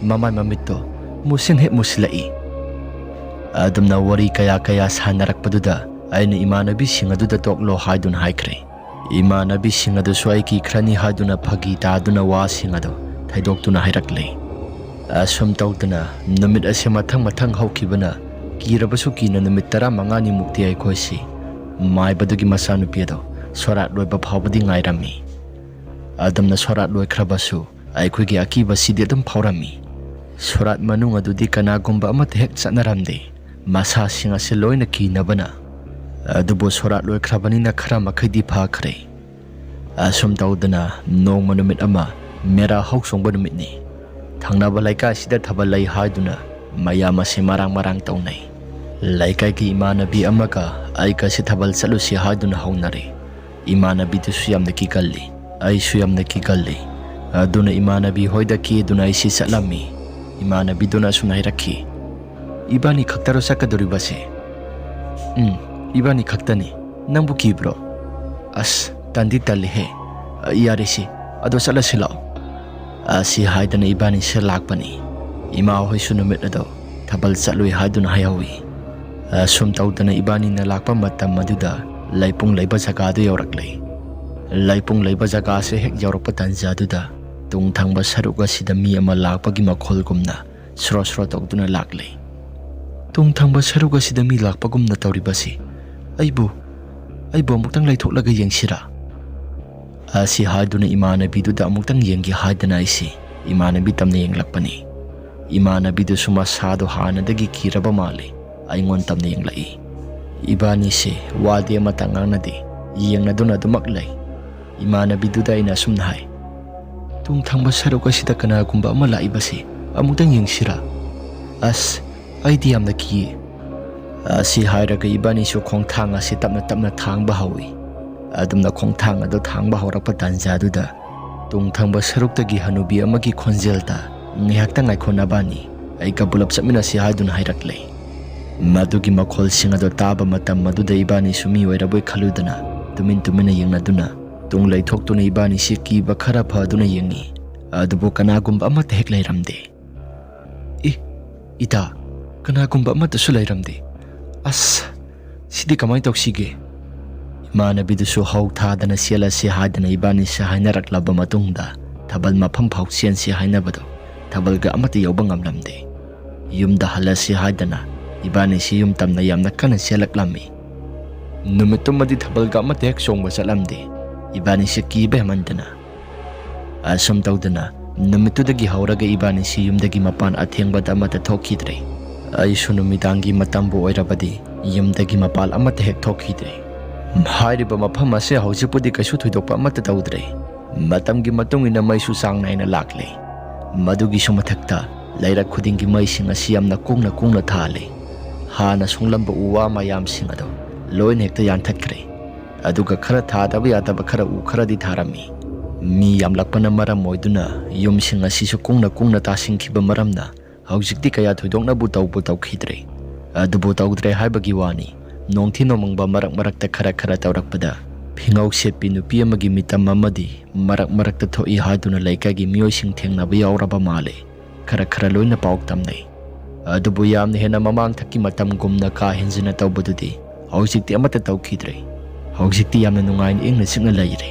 ꯃꯃꯥꯏ ꯃꯃꯤꯠꯇꯣ ꯃꯨꯁꯤꯟ ꯍꯦꯛ ꯃꯨꯁꯤꯜꯂꯛꯏ꯫" ꯑꯗꯨꯝꯅ ꯋꯥꯔꯤ ꯀꯌꯥ ꯀꯌꯥ ꯁꯥꯟꯅꯔꯛꯄꯗꯨꯗ ꯑꯩꯅ ꯏꯃꯥꯟꯅꯕꯤꯁꯤꯡ ꯑꯗꯨꯗ ꯇꯣꯛꯂꯣ ꯍꯥꯏꯗꯨꯅ ꯍꯥꯏꯈ꯭ꯔꯦ꯫ ꯏꯃꯥꯟꯅꯕꯤꯁꯤꯡ ꯑꯗꯨꯁꯨ ꯑꯩ ꯀꯤꯈ꯭ꯔꯅꯤ ꯍꯥꯏꯗꯨꯅ ꯐꯥꯒꯤ ꯇꯥꯗꯨꯅ ꯋꯥꯁꯤꯡ ꯑꯗꯨ ꯊꯩꯗꯣꯛꯇꯨꯅ ꯍꯥꯏꯔꯛꯂꯦ꯫ ꯑꯁꯨꯝ ꯇꯧꯗꯅ ꯅꯨꯃꯤꯠ ꯑꯁꯤ ꯃꯊꯪ ꯃꯊꯪ ꯍꯧꯈꯤꯕꯅ ꯀꯤꯔꯕꯁꯨ ꯀꯤꯅ ꯅꯨꯃꯤꯠ ꯇꯔꯥꯃꯉꯥꯅꯤꯃꯨꯛꯇꯤ ꯑꯩꯈꯣꯏꯁꯤ ꯃꯥꯏꯕꯗꯨꯒꯤ ꯃꯆꯥꯅꯨꯄꯤ ꯑꯗꯣ ꯁꯣꯔꯥꯠ ꯂꯣꯏꯕ ꯐꯥꯎꯕꯗꯤ ꯉꯥꯏꯔꯝꯃꯤ꯫ ꯑꯗꯨꯝꯅ ꯁꯣꯔꯥꯠ ꯂꯣꯏꯈ꯭ꯔꯕꯁꯨ ꯑꯩꯈꯣꯏꯒꯤ ꯑꯀꯤꯕꯁꯤꯗꯤ ꯑꯗꯨꯝ ꯐꯥꯎꯔꯝꯃꯤ꯫ ꯁꯣꯔꯥꯠ ꯃꯅꯨꯡ ꯑꯗꯨꯗꯤ ꯀꯅꯥꯒꯨꯝꯕ ꯑꯃꯠꯇ ꯍꯦꯛ ꯆꯠꯅꯔꯝꯗꯦ꯫ ꯃꯁꯥꯁꯤꯡ ꯑꯁꯤ ꯂꯣꯏꯅ ꯀꯤꯅꯕꯅ꯫ ꯑꯗꯨꯕꯨ ꯁꯣꯔꯥꯠ ꯂꯣꯏꯈ꯭ꯔꯕꯅꯤꯅ ꯈꯔ ꯃꯈꯩꯗꯤ ꯐꯈ꯭ꯔꯦ꯫ ꯑꯁꯨꯝ ꯇꯧꯗꯅ ꯅꯣꯡꯃ ꯅꯨꯃꯤꯠ ꯑꯃ ꯃꯦꯔꯥ ꯍꯧ ꯆꯣꯡꯕ ꯅꯨꯃꯤꯠꯅꯤ꯫ ꯊꯪꯅꯕ ꯂꯩꯀꯥꯏꯁꯤꯗ ꯊꯥꯕꯜ ꯂꯩ ꯍꯥꯏꯗꯨꯅ ꯃꯌꯥꯝ ꯑꯁꯤ ꯃꯔꯥꯡ ꯃꯔꯥꯡ ꯇꯧꯅꯩ꯫ ꯂꯩꯀꯥꯏꯒꯤ ꯏꯃꯥꯟꯅꯕꯤ ꯑꯃꯒ ꯑꯩꯒꯁꯤ ꯊꯥꯕꯜ ꯆꯠꯂꯨꯁꯤ ꯍꯥꯏꯗꯨꯅ ꯍꯧꯅꯔꯦ꯫ ꯏꯃꯥꯟꯅꯕꯤꯗꯨꯁꯨ ꯌꯥꯝꯅ ꯀꯤꯒꯜꯂꯤ, ꯑꯩꯁꯨ ꯌꯥꯝꯅ ꯀꯤꯒꯜꯂꯤ꯫ ꯑꯗꯨꯅ ꯏꯃꯥꯟꯅꯕꯤ ꯍꯣꯏꯗ ꯀꯦꯗꯨꯅ ꯑꯩꯁꯤ ꯆꯠꯂꯝꯃꯤ꯫ ꯏꯃꯥꯟꯅꯕꯤꯗꯨꯅ ꯑꯁꯨꯝꯅ ꯍꯥꯏꯔꯛꯈꯤ, "ꯏꯕꯥꯅꯤ ꯈꯛꯇꯔꯣ ꯆꯠꯀꯗꯧꯔꯤꯕꯁꯦ?" "ꯎꯝ, ꯏꯕꯥꯅꯤ ꯈꯛꯇꯅꯤ꯫ ꯅꯪꯕꯨ ꯀꯤꯕ꯭ꯔꯣ?" "ꯑꯁ, ꯇꯟꯗꯤ ꯇꯜꯂꯤꯍꯦ꯫ ꯌꯥꯔꯦꯁꯤ, ꯑꯗꯣ ꯆꯠꯂꯁꯤ ꯂꯥꯛꯑꯣ꯫" ꯑꯁꯤ ꯍꯥꯏꯗꯅ ꯏꯕꯥꯅꯤꯁꯦ ꯂꯥꯛꯄꯅꯤ꯫ ꯏꯃꯥ ꯍꯣꯏꯁꯨ ꯅꯨꯃꯤꯠ ꯑꯗꯣ ꯊꯥꯕꯜ ꯆꯠꯂꯨꯏ ꯍꯥꯏꯗꯨꯅ ꯍꯥꯏꯍꯧꯏ꯫ ꯑꯁꯨꯝ ꯇꯧꯗꯅ ꯏꯕꯥꯅꯤꯅ ꯂꯥꯛꯄ ꯃꯇꯝ ꯑꯗꯨꯗ ꯂꯩꯄꯨꯡ ꯂꯩꯕ ꯖꯒꯥꯗꯨ ꯌꯧꯔꯛꯂꯦ꯫ ꯂꯩꯄꯨꯡ ꯂꯩꯕ ꯖꯒꯥꯁꯦ ꯍꯦꯛ ꯌꯧꯔꯛꯄ ꯇꯥꯟꯖꯥꯗꯨꯗ ꯇꯨꯡ ꯊꯪꯕ ꯁꯔꯨꯛ ꯑꯁꯤꯗ ꯃꯤ ꯑꯃ ꯂꯥꯛꯄꯒꯤ ꯃꯈꯣꯜꯒꯨꯝꯅ ꯁ꯭ꯔꯣ ꯁ꯭ꯔꯣ ꯇꯧꯗꯨꯅ ꯂꯥꯛꯂꯦ꯫ "ꯇꯨꯡ ꯊꯪꯕ ꯁꯔꯨꯛ ꯑꯁꯤꯗ ꯃꯤ ꯂꯥꯛꯄꯒꯨꯝꯅ ꯇꯧꯔꯤꯕꯁꯤ, ꯑꯩꯕꯨ, ꯑꯩꯕꯨ ꯑꯃꯨꯛꯇꯪ ꯂꯩꯊꯣꯛꯂꯒ ꯌꯦꯡꯁꯤꯔꯥ?" ꯑꯁꯤ ꯍꯥꯏꯗꯨꯅ ꯏꯃꯥꯟꯅꯕꯤꯗꯨꯗ ꯑꯃꯨꯛꯇꯪ ꯌꯦꯡꯒꯦ ꯍꯥꯏꯗꯅ ꯑꯩꯁꯤ ꯏꯃꯥꯟꯅꯕꯤ ꯇꯝꯅ ꯌꯦꯡꯂꯛꯄꯅꯤ꯫ ꯏꯃꯥꯟꯅꯕꯤꯗꯨꯁꯨ ꯃꯁꯥꯗꯣ ꯍꯥꯟꯅꯗꯒꯤ ꯀꯤꯔꯕ ꯃꯥꯜꯂꯤ꯫ ꯑꯩꯉꯣꯟ ꯇꯝꯅ ꯌꯦꯡꯂꯛꯏ꯫ ꯏꯕꯥꯅꯤꯁꯦ ꯋꯥꯗꯤ ꯑꯃꯠꯇ ꯉꯥꯡꯅꯗꯦ, ꯌꯦꯡꯅꯗꯨꯅ ꯑꯗꯨꯃꯛ ꯂꯩ꯫ ꯏꯃꯥꯟꯅꯕꯤꯗꯨꯗ ꯑꯩꯅ ꯑꯁꯨꯝꯅ ꯍꯥꯏ, "ꯇꯨꯡ ꯊꯪꯕ ꯁꯔꯨꯛ ꯑꯁꯤꯗ ꯀꯅꯥꯒꯨꯝꯕ ꯑꯃ ꯂꯥꯛꯏꯕꯁꯤ ꯑꯃꯨꯛꯇꯪ ꯌꯦꯡꯁꯤꯔꯥ? ꯑꯁ, ꯑꯩꯗꯤ ꯌꯥꯝꯅ ꯀꯤꯌꯦ꯫" ꯑꯁꯤ ꯍꯥꯏꯔꯒ ꯏꯕꯥꯅꯤꯁꯨ ꯈꯣꯡꯊꯥꯡ ꯑꯁꯤ ꯇꯞꯅ ꯇꯞꯅ ꯊꯥꯡꯕ ꯍꯧꯏ꯫ ꯑꯗꯨꯝꯅ ꯈꯣꯡꯊꯥꯡ ꯑꯗꯨ ꯊꯥꯡꯕ ꯍꯧꯔꯛꯄ ꯇꯥꯟꯖꯥꯗꯨꯗ ꯇꯨꯡ ꯊꯪꯕ ꯁꯔꯨꯛꯇꯒꯤ ꯍꯅꯨꯕꯤ ꯑꯃꯒꯤ ꯈꯣꯟꯖꯦꯜꯗ, "ꯉꯥꯏꯍꯥꯛꯇꯪ ꯉꯥꯏꯈꯣ ꯅꯕꯥꯅꯤ, ꯑꯩꯒ ꯄꯨꯂꯞ ꯆꯠꯃꯤꯟꯅꯁꯤ" ꯍꯥꯏꯗꯨꯅ ꯍꯥꯏꯔꯛꯂꯦ꯫ ꯃꯗꯨꯒꯤ ꯃꯈꯣꯜꯁꯤꯡ ꯑꯗꯨ ꯇꯥꯕ ꯃꯇꯝ ꯑꯗꯨꯗ ꯏꯕꯥꯅꯤꯁꯨ ꯃꯤ ꯑꯣꯏꯔꯕꯣꯏ ꯈꯜꯂꯨꯗꯅ ꯇꯨꯃꯤꯟ ꯇꯨꯃꯤꯟꯅ ꯌꯦꯡꯅꯗꯨꯅ ꯇꯨꯡ ꯂꯩꯊꯣꯛꯇꯨꯅ ꯏꯕꯥꯅꯤꯁꯤ ꯀꯤꯕ ꯈꯔ ꯐꯗꯨꯅ ꯌꯦꯡꯉꯤ꯫ ꯑꯗꯨꯕꯨ ꯀꯅꯥꯒꯨꯝꯕ ꯑꯃꯠꯇ ꯍꯦꯛ ꯂꯩꯔꯝꯗꯦ꯫ "ꯏ, ꯏꯇꯥ, ꯀꯅꯥꯒꯨꯝꯕ ꯑꯃꯠꯇꯁꯨ ꯂꯩꯔꯝꯗꯦ꯫ ꯑꯁ, ꯁꯤꯗꯤ ꯀꯃꯥꯏꯅ ꯇꯧꯁꯤꯒꯦ?" ꯏꯃꯥꯟꯅꯕꯤꯗꯨꯁꯨ ꯍꯧ ꯊꯥꯗꯅ ꯆꯦꯜꯂꯁꯤ ꯍꯥꯏꯗꯅ ꯏꯕꯥꯅꯤꯁꯦ ꯍꯥꯏꯅꯔꯛꯂꯕ ꯃꯇꯨꯡꯗ ꯊꯥꯕꯜ ꯃꯐꯝ ꯐꯥꯎ ꯆꯦꯟꯁꯤ ꯍꯥꯏꯅꯕꯗꯣ ꯊꯥꯕꯜꯒ ꯑꯃꯠꯇ ꯌꯧꯕ ꯉꯝꯂꯝꯗꯦ꯫ ꯌꯨꯝꯗ ꯍꯜꯂꯁꯤ ꯍꯥꯏꯗꯅ ꯏꯕꯥꯅꯤꯁꯤ ꯌꯨꯝ ꯇꯝꯅ ꯌꯥꯝꯅ ꯀꯟꯅ ꯆꯦꯜꯂꯛꯂꯝꯃꯤ꯫ ꯅꯨꯃꯤꯠꯇꯨꯃꯗꯤ ꯊꯥꯕꯜꯒ ꯑꯃꯠꯇ ꯍꯦꯛ ꯆꯣꯡꯕ ꯆꯠꯂꯝꯗꯦ, ꯏꯕꯥꯅꯤꯁꯤ ꯀꯤꯕ ꯍꯦꯟꯃꯟꯗꯅ꯫ ꯑꯁꯨꯝ ꯇꯧꯗꯅ ꯅꯨꯃꯤꯠꯇꯨꯗꯒꯤ ꯍꯧꯔꯒ ꯏꯕꯥꯅꯤꯁꯤ ꯌꯨꯝꯗꯒꯤ ꯃꯄꯥꯟ ꯑꯊꯦꯡꯕꯗ ꯑꯃꯠꯇ ꯊꯣꯛꯈꯤꯗ꯭ꯔꯦ꯫ ꯑꯩꯁꯨ ꯅꯨꯃꯤꯗꯥꯡꯒꯤ ꯃꯇꯝꯕꯨ ꯑꯣꯏꯔꯕꯗꯤ ꯌꯨꯝꯗꯒꯤ ꯃꯄꯥꯟ ꯑꯃꯠꯇ ꯍꯦꯛ ꯊꯣꯛꯈꯤꯗ꯭ꯔꯦ꯫ ꯍꯥꯏꯔꯤꯕ ꯃꯐꯝ ꯑꯁꯦ ꯍꯧꯖꯤꯛꯄꯨꯗꯤ ꯀꯩꯁꯨ ꯊꯣꯏꯗꯣꯛꯄ ꯑꯃꯠꯇ ꯇꯧꯗ꯭ꯔꯦ꯫ ꯃꯇꯝꯒꯤ ꯃꯇꯨꯡ ꯏꯟꯅ ꯃꯩꯁꯨ ꯆꯥꯡ ꯅꯥꯏꯅ ꯂꯥꯛꯂꯦ꯫ ꯃꯗꯨꯒꯤꯁꯨ ꯃꯊꯛꯇ ꯂꯩꯔꯛ ꯈꯨꯗꯤꯡꯒꯤ ꯃꯩꯁꯤꯡ ꯑꯁꯤ ꯌꯥꯝꯅ ꯀꯨꯡꯅ ꯀꯨꯡꯅ ꯊꯥꯜꯂꯤ꯫ ꯍꯥꯟꯅ ꯁꯣꯡꯂꯝꯕ ꯎ ꯋꯥ ꯃꯌꯥꯝꯁꯤꯡ ꯑꯗꯨ ꯂꯣꯏꯅ ꯍꯦꯛꯇ ꯌꯥꯟꯊꯠꯈ꯭ꯔꯦ꯫ ꯑꯗꯨꯒ ꯈꯔ ꯊꯥꯗꯕ ꯌꯥꯗꯕ ꯈꯔ ꯎ ꯈꯔꯗꯤ ꯊꯥꯔꯝꯃꯤ꯫ ꯃꯤ ꯌꯥꯝꯂꯛꯄꯅ ꯃꯔꯝ ꯑꯣꯏꯗꯨꯅ ꯌꯨꯝꯁꯤꯡ ꯑꯁꯤꯁꯨ ꯀꯨꯡꯅ ꯀꯨꯡꯅ ꯇꯥꯁꯤꯟꯈꯤꯕ ꯃꯔꯝꯅ ꯍꯧꯖꯤꯛꯇꯤ ꯀꯌꯥ ꯊꯣꯏꯗꯣꯛꯅꯕꯨ ꯇꯧꯕꯨ ꯇꯧꯈꯤꯗ꯭ꯔꯦ꯫ ꯑꯗꯨꯕꯨ ꯇꯧꯗ꯭ꯔꯦ ꯍꯥꯏꯕꯒꯤ ꯋꯥꯅꯤ, ꯅꯣꯡꯊꯤ ꯅꯣꯡꯃꯪꯕ ꯃꯔꯛ ꯃꯔꯛꯇ ꯈꯔ ꯈꯔ ꯇꯧꯔꯛꯄꯗ ꯐꯤꯉꯧ ꯁꯦꯠꯄꯤ ꯅꯨꯄꯤ ꯑꯃꯒꯤ ꯃꯤꯇꯝ ꯑꯃꯗꯤ ꯃꯔꯛ ꯃꯔꯛꯇ ꯊꯣꯛꯏ ꯍꯥꯏꯗꯨꯅ ꯂꯩꯀꯥꯏꯒꯤ ꯃꯤꯑꯣꯏꯁꯤꯡ ꯊꯦꯡꯅꯕ ꯌꯥꯎꯔꯕ ꯃꯥꯜꯂꯦ꯫ ꯈꯔ ꯈꯔ ꯂꯣꯏꯅ ꯄꯥꯎ ꯇꯝꯅꯩ꯫ ꯑꯗꯨꯕꯨ ꯌꯥꯝꯅ ꯍꯦꯟꯅ ꯃꯃꯥꯡꯊꯛꯀꯤ ꯃꯇꯝꯒꯨꯝꯅ ꯀꯥ ꯍꯦꯟꯖꯤꯟꯅ ꯇꯧꯕꯗꯨꯗꯤ ꯍꯧꯖꯤꯛꯇꯤ ꯑꯃꯠꯇ ꯇꯧꯈꯤꯗ꯭ꯔꯦ꯫ ꯍꯧꯖꯤꯛꯇꯤ ꯌꯥꯝꯅ ꯅꯨꯡꯉꯥꯏꯅ ꯏꯪꯅ ꯆꯤꯛꯅ ꯂꯩꯔꯦ꯫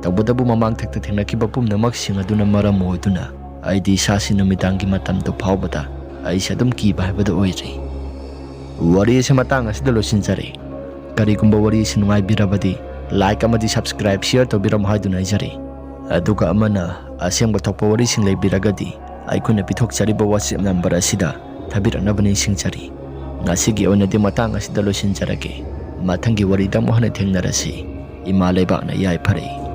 ꯇꯧꯕꯇꯕꯨ ꯃꯃꯥꯡꯊꯛꯇ ꯊꯦꯡꯅꯈꯤꯕ ꯄꯨꯝꯅꯃꯛꯁꯤꯡ ꯑꯗꯨꯅ ꯃꯔꯝ ꯑꯣꯏꯗꯨꯅ ꯑꯩꯗꯤ ꯏꯁꯥꯁꯤ ꯅꯨꯃꯤꯗꯥꯡꯒꯤ ꯃꯇꯝꯗꯨ ꯐꯥꯎꯕꯗ ꯑꯩꯁꯦ ꯑꯗꯨꯝ ꯀꯤꯕ ꯍꯥꯏꯕꯗꯨ ꯑꯣꯏꯔꯦ꯫ ꯋꯥꯔꯤ ꯑꯁꯤ ꯃꯇꯥꯡ ꯑꯁꯤꯗ ꯂꯣꯏꯁꯤꯟꯖꯔꯦ꯫ ꯀꯔꯤꯒꯨꯝꯕ ꯋꯥꯔꯤ ꯑꯁꯤ ꯅꯨꯡꯉꯥꯏꯕꯤꯔꯕꯗꯤ like ꯑꯃꯗꯤ subscribe, share ꯇꯧꯕꯤꯔꯝꯃꯨ ꯍꯥꯏꯗꯨꯅ ꯍꯥꯏꯖꯔꯤ꯫ ꯑꯗꯨꯒ ꯑꯃꯅ ꯑꯁꯦꯡꯕ ꯊꯣꯛꯄ ꯋꯥꯔꯤꯁꯤꯡ ꯂꯩꯕꯤꯔꯒꯗꯤ ꯑꯩꯈꯣꯏꯅ ꯄꯤꯊꯣꯛꯆꯔꯤꯕ WhatsApp number ꯑꯁꯤꯗ ꯊꯥꯕꯤꯔꯛꯅꯕ ꯅꯤꯡꯁꯤꯡꯖꯔꯤ꯫ ꯉꯁꯤꯒꯤ ꯑꯣꯏꯅꯗꯤ ꯃꯇꯥꯡ ꯑꯁꯤꯗ ꯂꯣꯏꯁꯤꯟꯖꯔꯒꯦ꯫ ꯃꯊꯪꯒꯤ ꯋꯥꯔꯤꯗ ꯑꯃꯨꯛ ꯍꯟꯅ ꯊꯦꯡꯅꯔꯁꯤ꯫ ꯏꯃꯥ ꯂꯩꯕꯥꯛꯅ ꯌꯥꯏꯐꯔꯦ꯫